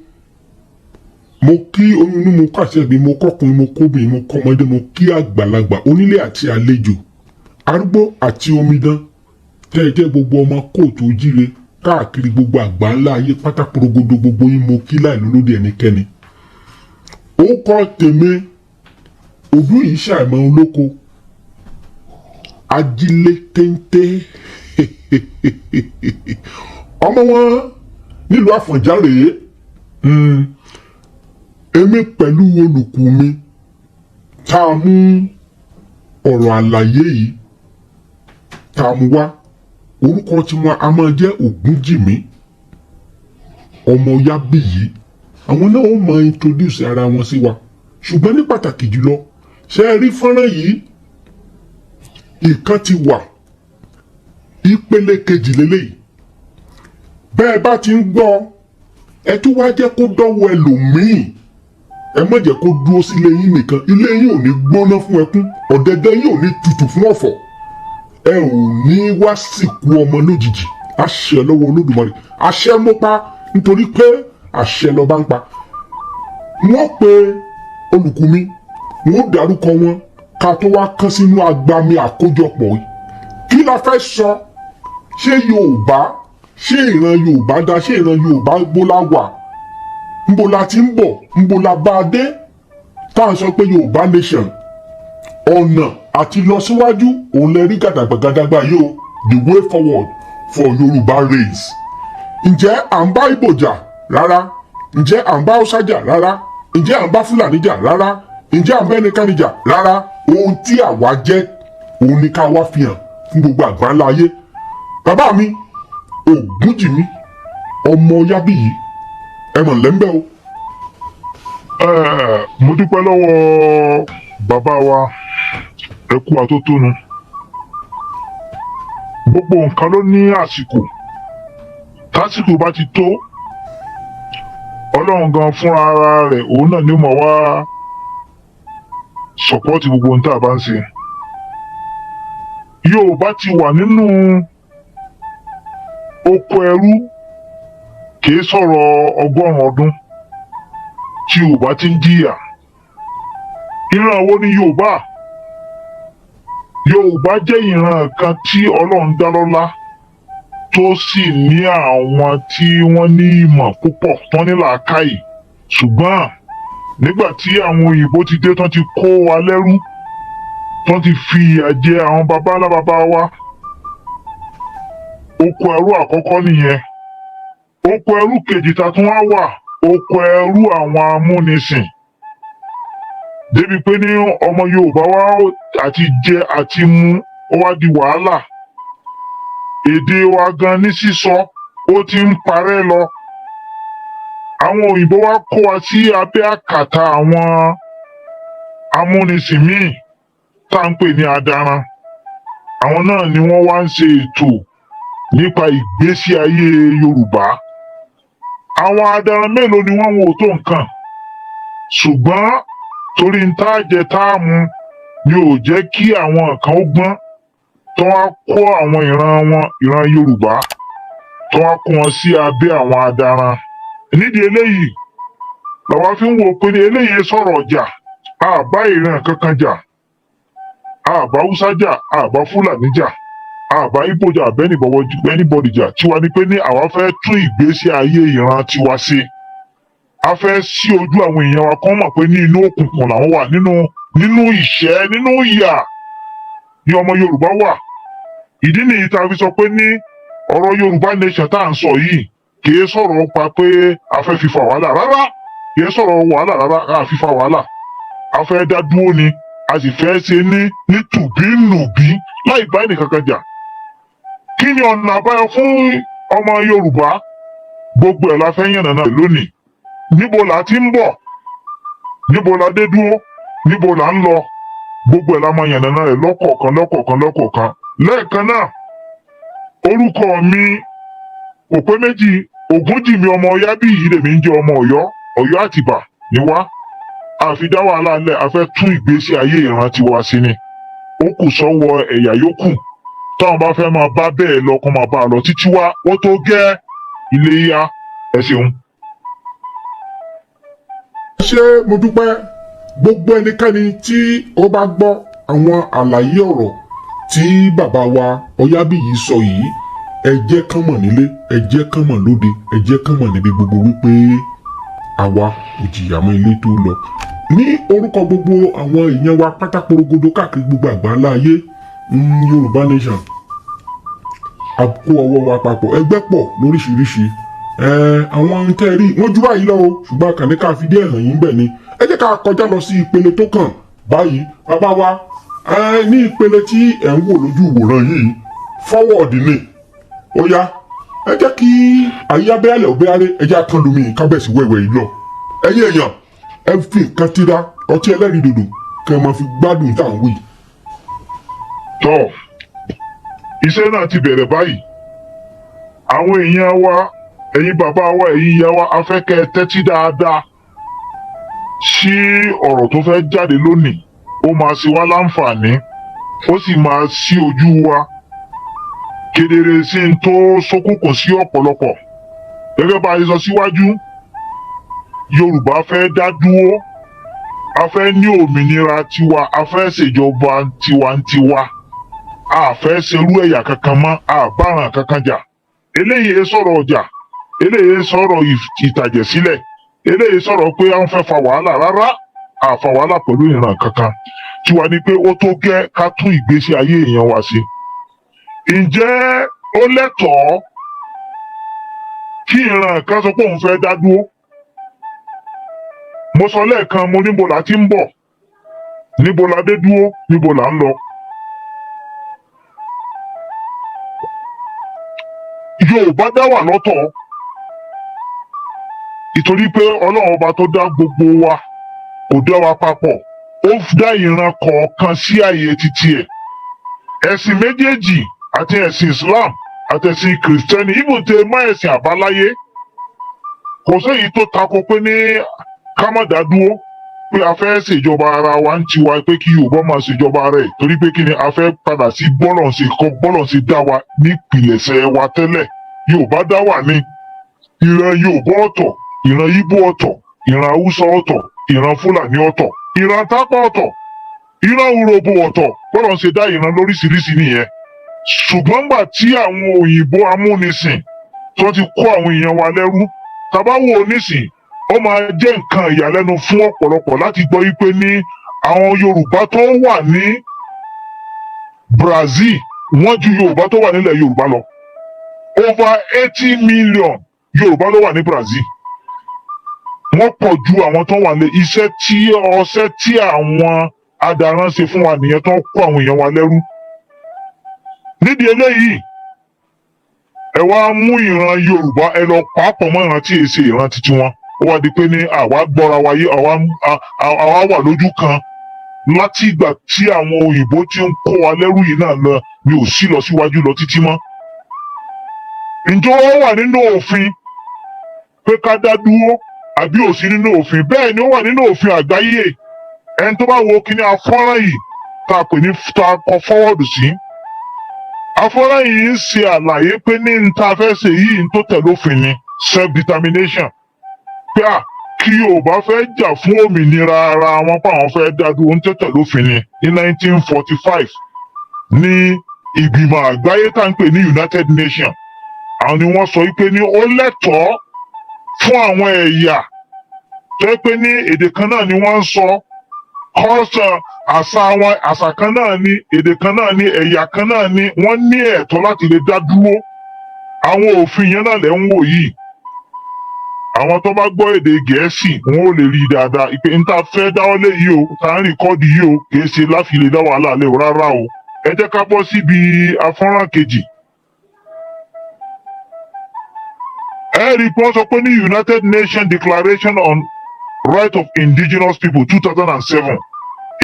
Mo kí oyún inú, mo kàṣẹ bí mo kọkùnrin, mo kóbìnrin, mo kọmọdé, mo kí àgbàlagbà, onílé àti àlejò, arúgbó àti omidan, tẹ́ ẹ jẹ́ gbogbo ọmọ kóòtù ojíire káàkiri gbogbo àgbà ńlá ayé pátá porogodo, gbogbo yín mo kí láì lólódì ẹnikẹ́ni. Ó kọ́ tèmi òdú yìí ṣàìmọ̀ olóko ajílé téńté, ọmọ wọn nílùú Àfọ̀njá rèé. Èmi pẹ̀lú olùkù mi tá a mú ọ̀rọ̀ àlàyé yìí tá a mú wá, orúkọ tiwọn a máa jẹ́ Ògúnjìmí ọmọ Yábíyì. Àwọn náà ó máa introduce ara wọn sí wa, ṣùgbọ́n ní pàtàkì jùlọ, ṣe é rí fọ́nrán yìí, ìkan ti wà, ìpele kejì lélẹ́yìí. Bẹ́ẹ̀ bá ti ń gbọ́, ẹ tún wá jẹ́ kó dọ́wọ́ ẹlòmíì. Ẹ má jẹ́ kó dúró sílé yín nìkan. Ilé yín ò ní gbóná fún ẹkún, ọ̀dẹ̀dẹ̀ yín ò ní tutù fún ọ̀fọ̀, ẹ ò ní wá sìnkú ọmọ lójijì. Àṣẹ lọ́wọ́ Olódùmarè, àṣẹ mo pa, nítorí pé àṣẹ lọ́ba ń pa. Wọ́n pe olùkú mi, wọ́n dárúkọ wọn ká tó wá kán sínú agbami àkójọpọ̀ yìí. Kí la fẹ́ sọ? Ṣé Yorùbá, ṣé ìran Yorùbá dá? Ṣé ìran Yorùbá gbólá wà? Ńbo la ti ń bọ̀? Ńbo la bá a dé tá à ń sọ pé Yorùbá nation? Ọ̀nà àti lọ síwájú òun lè rí gàdàgbà gàdàgbà yìí o, the way forward for Yorùbá race. Ǹjẹ́ à ń bá Ìgbò jà? Rárá. Ǹjẹ́ à ń bá Haúsá jà? Rárá. Ǹjẹ́ à ń bá Fúlàní jà? Rárá. Ǹjẹ́ à ń bá ẹnikẹ́ni jà? Rárá. Ohun tí àwa jẹ́ òun ni ká wá fi hàn fún gbogbo àgbáńlá ayé. Bàbá mi Ògúnjìmí ọmọ Yábíyì, ẹ mọ̀ lẹ́ńbẹ́ o. Mo dúpẹ́ lọ́wọ́ bàbá wa, ẹ kú àtótónu. Gbogbo nǹkan ló ní àsìkò. Tásìkò bá ti tó, Ọlọ́run gan fúnra ara rẹ̀, òun náà ni ó máa wá support gbogbo ohun tá a bá ń ṣe. Yorùbá ti wà nínú oko ẹrú, kìí sọ̀rọ̀ 100 ọdún tí Yorùbá ti ń jìyà. Ìran wo ni Yorùbá? Yorùbá jẹ́ ìran kan tí Ọlọ́run dá lọ́lá, tó sì ní àwọn tí wọ́n ní ìmọ̀ púpọ̀, tán ní làákàyè. Ṣùgbọ́n nígbà tí àwọn òyìnbó ti dé, tán ti kó wa lẹ́rú, tán ti fi ìyà jẹ àwọn baba ńlá baba wa, oko ẹrú àkọ́kọ́ nìyẹn. Oko ẹrú kejì ta tún wá wà, oko ẹrú àwọn amúnisìn, débi pé ní ọmọ Yorùbá wa àti jẹ àti mu ó wá di wàhálà. Èdè wa gan ní sísọ, ó ti ń parẹ́ lọ. Àwọn òyìnbó wa kó wa sí abẹ́ àkàtà àwọn amúnisìn míì tá à ń pè ní adaran. Àwọn náà ni wọ́n wá ń ṣe ètò nípa ìgbésí ayé Yorùbá. Àwọn adaran mélòó ni wọ́n wò tó nǹkan? Ṣùgbọ́n torí ń tá jẹ tá a mu ni ò jẹ́ kí àwọn kan ó gbọ́n, tó wá kó àwọn ìran wọn, ìran Yorùbá, tó wá kó wọn sí abẹ́ àwọn adaran. Nídìí eléyìí làwa fi ń wo pé ní eléyìí sọ̀rọ̀ ọjà, àbá ìran kankan jà, àbá Haúsá jà, àbá Fúlàní jà, àbá Ìgbò jà, anybody jà. Tiwa ni pé ní àwa fẹ́ tún ìgbésí ayé ìran tiwa ṣe. A fẹ́ sí ojú àwọn èèyàn wa kán mọ̀ pé ní inú òkùnkùn làwọn wà, nínú ìṣẹ́, nínú ìyà ni ọmọ Yorùbá wà. Ìdí nìyí tá a fi sọ pé ní ọ̀rọ̀ Yorùbá nation tá à ń sọ yìí kìí sọ̀rọ̀ pa pé a fẹ́ fi fa wàhálà rárá, kìí sọ̀rọ̀ wàhálà rárá. A fi fa wàhálà, a fẹ́ dá dúró ni, a sì fẹ́ ṣe ní tùbínùbí láì bá ẹnìkankan jà. Kí ni ọ̀nà àbáyọ fún ọmọ Yorùbá? Gbogbo ẹ̀ la fẹ́ yànnàná lónìí. Níbo la ti ń bọ̀? Níbo la dé dúró? Níbo la ń lọ? Gbogbo ẹ̀ la máa yànnàná rẹ̀ lọ́kọ̀ọ̀kan, lọ́kọ̀ọ̀kan, lọ́kọ̀ọ̀kan, lẹ́ẹ̀kan náà. Orúkọ mi kò pé méjì. Ògúnjìmí ọmọ Yábíyì lèmi ń jẹ́, ọmọ Ọ̀yọ́. Ọ̀yọ́ Àtìbà ni wá. Àfi dá wàhálà lẹ̀, a fẹ́ tún ìgbésí ayé ìran tiwa sí ni. Ó kù sọ́wọ́ ẹ̀yà yòókù táwọn bá fẹ́ máa bá bẹ́ẹ̀ lọ, kó máa bá a lọ títí wá. Ó tó gẹ́, ilé yá. Ẹ ṣeun. Ṣé mo dúpẹ́. Gbogbo ẹnikẹ́ni tí ó bá gbọ́ àwọn àlàyé ọ̀rọ̀ tí bàbá wa Ọ̀yábíyì sọ yìí, ẹ jẹ́ kán mọ̀ nílé, ẹ jẹ́ kán mọ̀ lóde, ẹ jẹ́ kán mọ̀ níbi gbogbo wípé àwa ò jìyà mọ́ ilé tó lọ. Ní orúkọ gbogbo àwọn èèyàn wa pátá porogodo káàkiri gbogbo àgbáńlá ayé, Yorùbá Nation, a kó ọwọ́ wa papọ̀, ẹgbẹ́ pọ̀ lóríṣiríṣi. Àwọn tẹ́ ẹ rí wọ́n ju báyìí lọ o, ṣùgbọ́n kàní ká fi díẹ̀ hàn yín bẹ̀ ni. Ẹ jẹ́ ká kọjá lọ sí ìpele tó kàn báyìí. Bàbá wa, ní ìpele tí ẹ̀ ń wò lójú ìwòran yìí, forward ni. Ó yá, ẹ jẹ́ kí ayé abẹ́rẹ́ òbẹ́rẹ́, ẹ jẹ́ àkànlùmí kábẹ́sì wẹ̀wẹ̀ yìí lọ. Ẹ̀yin èèyàn, ẹ fi nǹkan tira ọtí ẹlẹ́rìí dòdò kẹ́ ẹ máa fi gbádùn tá à ń wí. Tọ́, iṣẹ́ náà ti bẹ̀rẹ̀ báyìí. Àwọn èèyàn wa, ẹ̀yin bàbá wa, ẹ̀yin ìyá wa, a fẹ́ kẹ́ ẹ tẹ́tí dáadáa sí ọ̀rọ̀ tó fẹ́ jáde lónìí. Ó máa ṣe wá láǹfààní, ó sì máa ṣí ojú wa kedere sí n tó ṣókùnkùn sí ọ̀pọ̀lọpọ̀. Gẹ́gẹ́ bá a ṣe sọ síwájú, Yorùbá fẹ́ dá dúró, a fẹ́ ní òmìnira tiwa, a fẹ́ ṣèjọba tiwantiwa, a fẹ́ ṣerú ẹ̀yà kankan mọ́, a báràn kankan jà. Eléyìí sọ̀rọ̀ ọjà, eléyìí sọ̀rọ̀ ìtàjẹ̀sílẹ̀, eléyìí sọ̀rọ̀ pé à ń fẹ́ fa wàhálà. Rárá, a fa wàhálà pẹ̀lú ìran kankan. Tiwa ni pé ó tó gẹ́ ká tún ìgbésí ayé èèyàn wa ṣe. Ǹjẹ́ ó lẹ́tọ̀ọ́ kí ìran kan sọ pé òun fẹ́ dá dúró? Mo sọ lẹ́ẹ̀kan, mo níbo là ti ń bọ̀, níbo la dé dúró, níbo là ń lọ. Yorùbá dá wà lọ́tọ̀ ìtorí pé Ọlọ́run Ọba tó dá gbogbo wa kò dá wa papọ̀, ó dá ìran kọ̀ọ̀kan sí àyè títí ẹ̀. Ẹ̀sìn méjèèjì, àti ẹ̀sìn Islam àti ẹ̀sìn Kìrìsìtẹ́nì, ibùdó má ẹ̀sìn àbáláyé, kò séyìí tó tako pé ní ká má dá dúró, pé a fẹ́ ṣèjọba ara wa ń tiwa, pé kí Yorùbá máa ṣèjọba rẹ̀, torí pé kí ni? A fẹ́ padà sí bọ́lọ̀ ṣe kọ́, bọ́lọ̀ ṣe dá wa nípìlẹ̀ṣẹ̀ wa tẹ́lẹ̀. Yorùbá dá wà ní ìran Yorùbá ọ̀tọ̀, ìran Ìgbò ọ̀tọ̀, ìran Haúsá ọ̀tọ̀, ìran Fúlàní ọ̀tọ̀, ìran Tápà ọ̀tọ̀, ìran Urhobo ọ̀tọ̀. Bọ́lọ̀ ṣe dá ìran lóríṣiríṣi nìyẹn. Ṣùgbọ́n gbà tí àwọn òyìnbó amúnisìn tó ti kó àwọn èèyàn wa lẹ́rú, tàbá wò ó nísìn, ó máa jẹ́ nǹkan ìyàlẹ́nu fún ọ̀pọ̀lọpọ̀ láti gbọ́ wípé ní àwọn Yorùbá tó wà ní Brazil, wọ́n ju Yorùbá tó wà nílẹ̀ Yorùbá lọ. Over 80 million Yorùbá ló wà ní Brazil. Wọ́n pọ̀ ju àwọn tó wà ní iṣẹ́ tí ọṣẹ́ tí àwọn adaran ṣe fún wa nìyẹn, tó ń kó àwọn èèyàn wa lẹ́rú. Nídìí eléyìí, ẹ wá mú ìran Yorùbá, ẹ lọ pàápọ̀ mọ́ ìran tí èsì ṣe ìran titi wọn. Ó wá di pé ní àwa gbọ́ra wa yé, àwa wà lójú kan láti ìgbà tí àwọn òyìnbó ti ń kó wa lẹ́rú yìí náà lọ ni ò sí lọ síwájú lọ títí mọ́. Ǹjẹ́ ó wà nínú òfin pé ká dá dúró àbí ò sí nínú òfin? Bẹ́ẹ̀ ni, ó wà nínú òfin àgbáyé. Ẹni tó bá wo kíní afọ́nrán yìí tá a pè ní tá a kọ forward sí, afọ́nrán yìí ń ṣe àlàyé pé ní n ta fẹ́ ṣe yìí, n tó tẹ̀lé òfin ni self determination, pé à kí Yorùbá fẹ́ jà fún òmìnira ara wọn, pé àwọn fẹ́ dá dúró, ń tẹ̀tẹ̀ lófin ni. Ní 1945 ní ìgbìmọ̀ àgbáyé tá à ń pè ní United Nations, àwọn ni wọ́n sọ wípé ní ó lẹ́tọ̀ọ́ fún àwọn ẹ̀yà tó yẹ pé ní èdè kan náà ni wọ́n ń sọ, kọ́sàn àṣà wọn, àṣà kan náà ni, èdè kan náà ni, ẹ̀yà kan náà ni, wọ́n ní ẹ̀tọ́ láti lè dá dúró. Àwọn òfin yẹn náà lẹ́ ń wò yìí. Àwọn tó bá gbọ́ èdè Gẹ̀ẹ́sì, wọn ò lè rí i dáadáa ìpè ń ta fẹ́ dáwọ́lé yìí o, tá ń record yìí o, kì í ṣe láfi lè dá wàhálà lé o rárá o. Ẹ jẹ́ ká bọ́ síbi afọ́nrán kejì. Ẹ rí i pé wọ́n sọ pé ní United Nations Declaration on Right of Indigenous People 2007.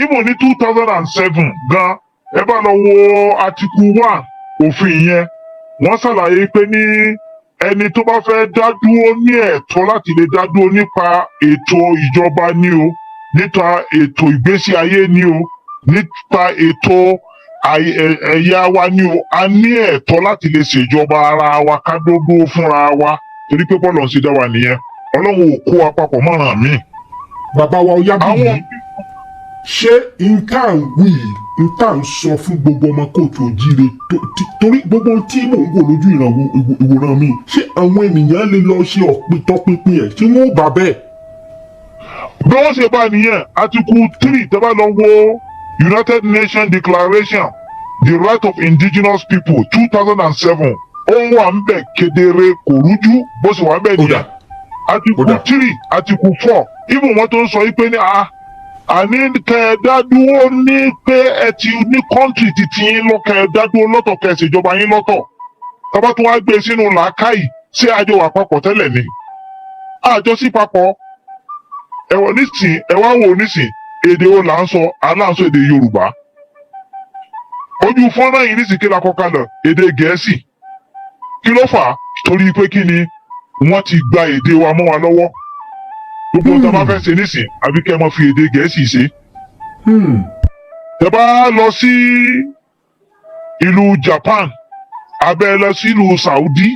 Even ní 2007 gan, ẹ bá lọ wo article 1 òfin yẹn, wọ́n ṣàlàyé pé ní ẹni tó bá fẹ́ dá dúró ní ẹ̀tọ́ láti lè dá dúró nípa ètò ìjọba ní o, nípa ètò ìgbésí ayé ní o, nípa ètò ẹ̀yà wa ní o, a ní ẹ̀tọ́ láti lè ṣèjọba ara wa, ká dógó fúnra wa, torí pé bọ́ọ̀lù ọ̀hún ṣe dá wa nìyẹn. Ọlọ́run ò kó wa papọ̀ mọ́ràn míì. Bàbá wa Ọ̀yábíyì, Àwọn ṣé n tá à ń wí yìí, n tá à ń sọ fún gbogbo ọmọ káàárọ̀ oòjíire, torí gbogbo ohun tí mò ń wò lójú ìwòran mi, ṣé àwọn ènìyàn lè lọ ṣe ọ̀pìtọ́pinpin ẹ̀, tí wọ́n ò bá bẹ́ẹ̀? Bí wọ́n ṣe bá nìyẹn. Article 3, tẹ́ bá lọ wo United Nations Declaration, the Right of Indigenous People, 2007, ó wà ń bẹ̀ kedere, kò rújú, bó ṣe wà ń bẹ̀ Ó dà. nìyẹn. Article Ó dà. 3, Article 4, even wọ́n tó ń sọ yìí pé ní a àní kẹ́ ẹ dá dúró, ní pé ẹ ti ní country titi yín lọ, kẹ́ ẹ dá dúró lọ́tọ̀, kẹ́ ẹ ṣèjọba yín lọ́tọ̀. Tọ́ba tó wá gbé sínú làákàyè, ṣé àjọ wà papọ̀ tẹ́lẹ̀ ni? Àjọ sí papọ̀ ẹ̀wọ̀n nísìn. Ẹ wá wò nísìn, èdè wo là ń sọ? Àlà ń sọ èdè Yorùbá. Ojú fọ́nrán yìí nísìn, kí la kọ kalẹ̀? Èdè Gẹ̀ẹ́sì. Kí ló fà á? Torí pé kí ni? Wọ́n ti gba èdè wa mọ́ wa lọ́wọ́. Gbogbo ohun tá a bá fẹ́ ṣe nísìn, àbí kẹ́ ẹ mọ́ fi èdè Gẹ̀ẹ́sì ṣe. Tẹ́ bá lọ sí ìlú Japan, abẹ́ lọ sí ìlú Saudi,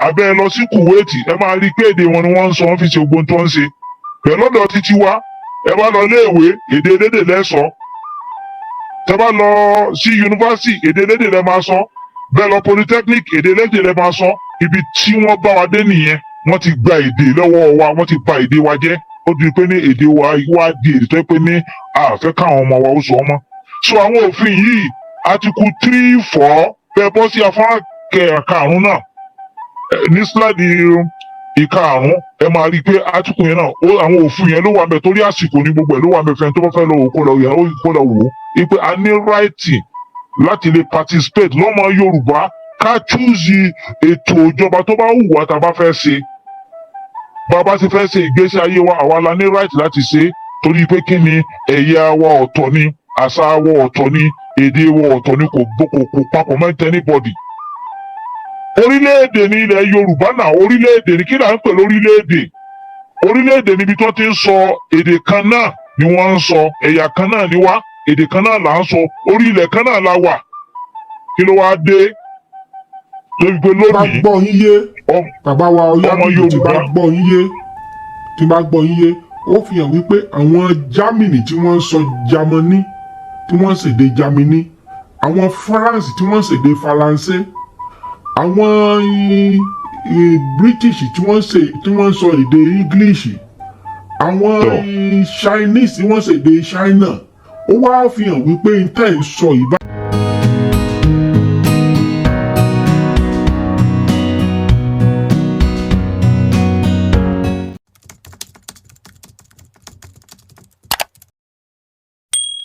abẹ́ lọ sí Kuwait, ẹ máa rí i pé èdè wọn ni wọ́n ń sọ, wọ́n fi ṣe gbogbo ohun tó ń ṣe. Pẹ̀lú ọ̀dọ̀ títí wa, ẹ bá lọ iléèwé, èdè elédè lẹ́sọ̀. Tẹ́ bá lọ sí yunifásitì, èdè elédè lẹ́ máa sọ. Bẹ́ẹ̀ lọ polytechnic, èdè elédè lẹ́ máa sọ. Ibi tí wọ́n bá wa dé nìyẹn. Wọ́n ti gba èdè lọ́wọ́ wa, wọ́n ti bà èdè wa jẹ́. Ó di pé ní èdè wa wá di èdè tó yẹ pé ní a fẹ́ káwọn ọmọ wa ó sọ ọmọ. So àwọn òfin yìí, Article 3, 4, bẹ́ẹ̀ bọ́ sí afárá karùn-ún náà, ní slide ìkarùn-ún, ẹ máa rí i pé article yẹn náà àwọn òfin yẹn ló wà mẹ́. Torí àsìkò ní, gbogbo ẹ̀ ló wà mẹ́. Fẹ́ni tó bá fẹ́ lọ wò, kó lọ yẹn, ó kó lọ wò ó wípé a ní right láti lè participate lọ́mọ Yorùbá, ká choose ètò ìjọba tó bá wù wá tá a bá fẹ́ ṣe. Bá a bá ti fẹ́ ṣe ìgbésí ayé wa, àwa la ní right láti ṣe. Torí pé kí ni? Ẹ̀yà wa ọ̀tọ̀ ni, àṣà wa ọ̀tọ̀ ni, èdè wa ọ̀tọ̀ ni, kò papọ̀ mọ́ anybody. Orílẹ̀-èdè ní ilẹ̀ Yorùbá náà. Orílẹ̀-èdè ní kí là ń pè lórílẹ̀-èdè? Orílẹ̀-èdè níbi tí wọ́n ti ń sọ èdè kan náà ni wọ́n ń sọ. Ẹ̀yà kan náà ni wá, èdè kan náà là ń sọ, orí ilẹ̀ kan náà la wà. Kí ló wáá dé lórí pé Bá lónìí gbọ́ yín yé, bàbá wa ọmọ Ọ̀yábíyì, tí bá Yorùbá. gbọ́ yín yé, tí bá gbọ́ yín yé, ó fi hàn wípé àwọn Germany tí wọ́n ń sọ Germany, tí wọ́n ń ṣèdè Germany, àwọn France tí wọ́n ń ṣèdè Faransé, àwọn British tí wọ́n ń sọ èdè English, àwọn Chinese tí wọ́n ń ṣèdè China, ó wá fi hàn wípé n tẹ́ ń sọ yìí.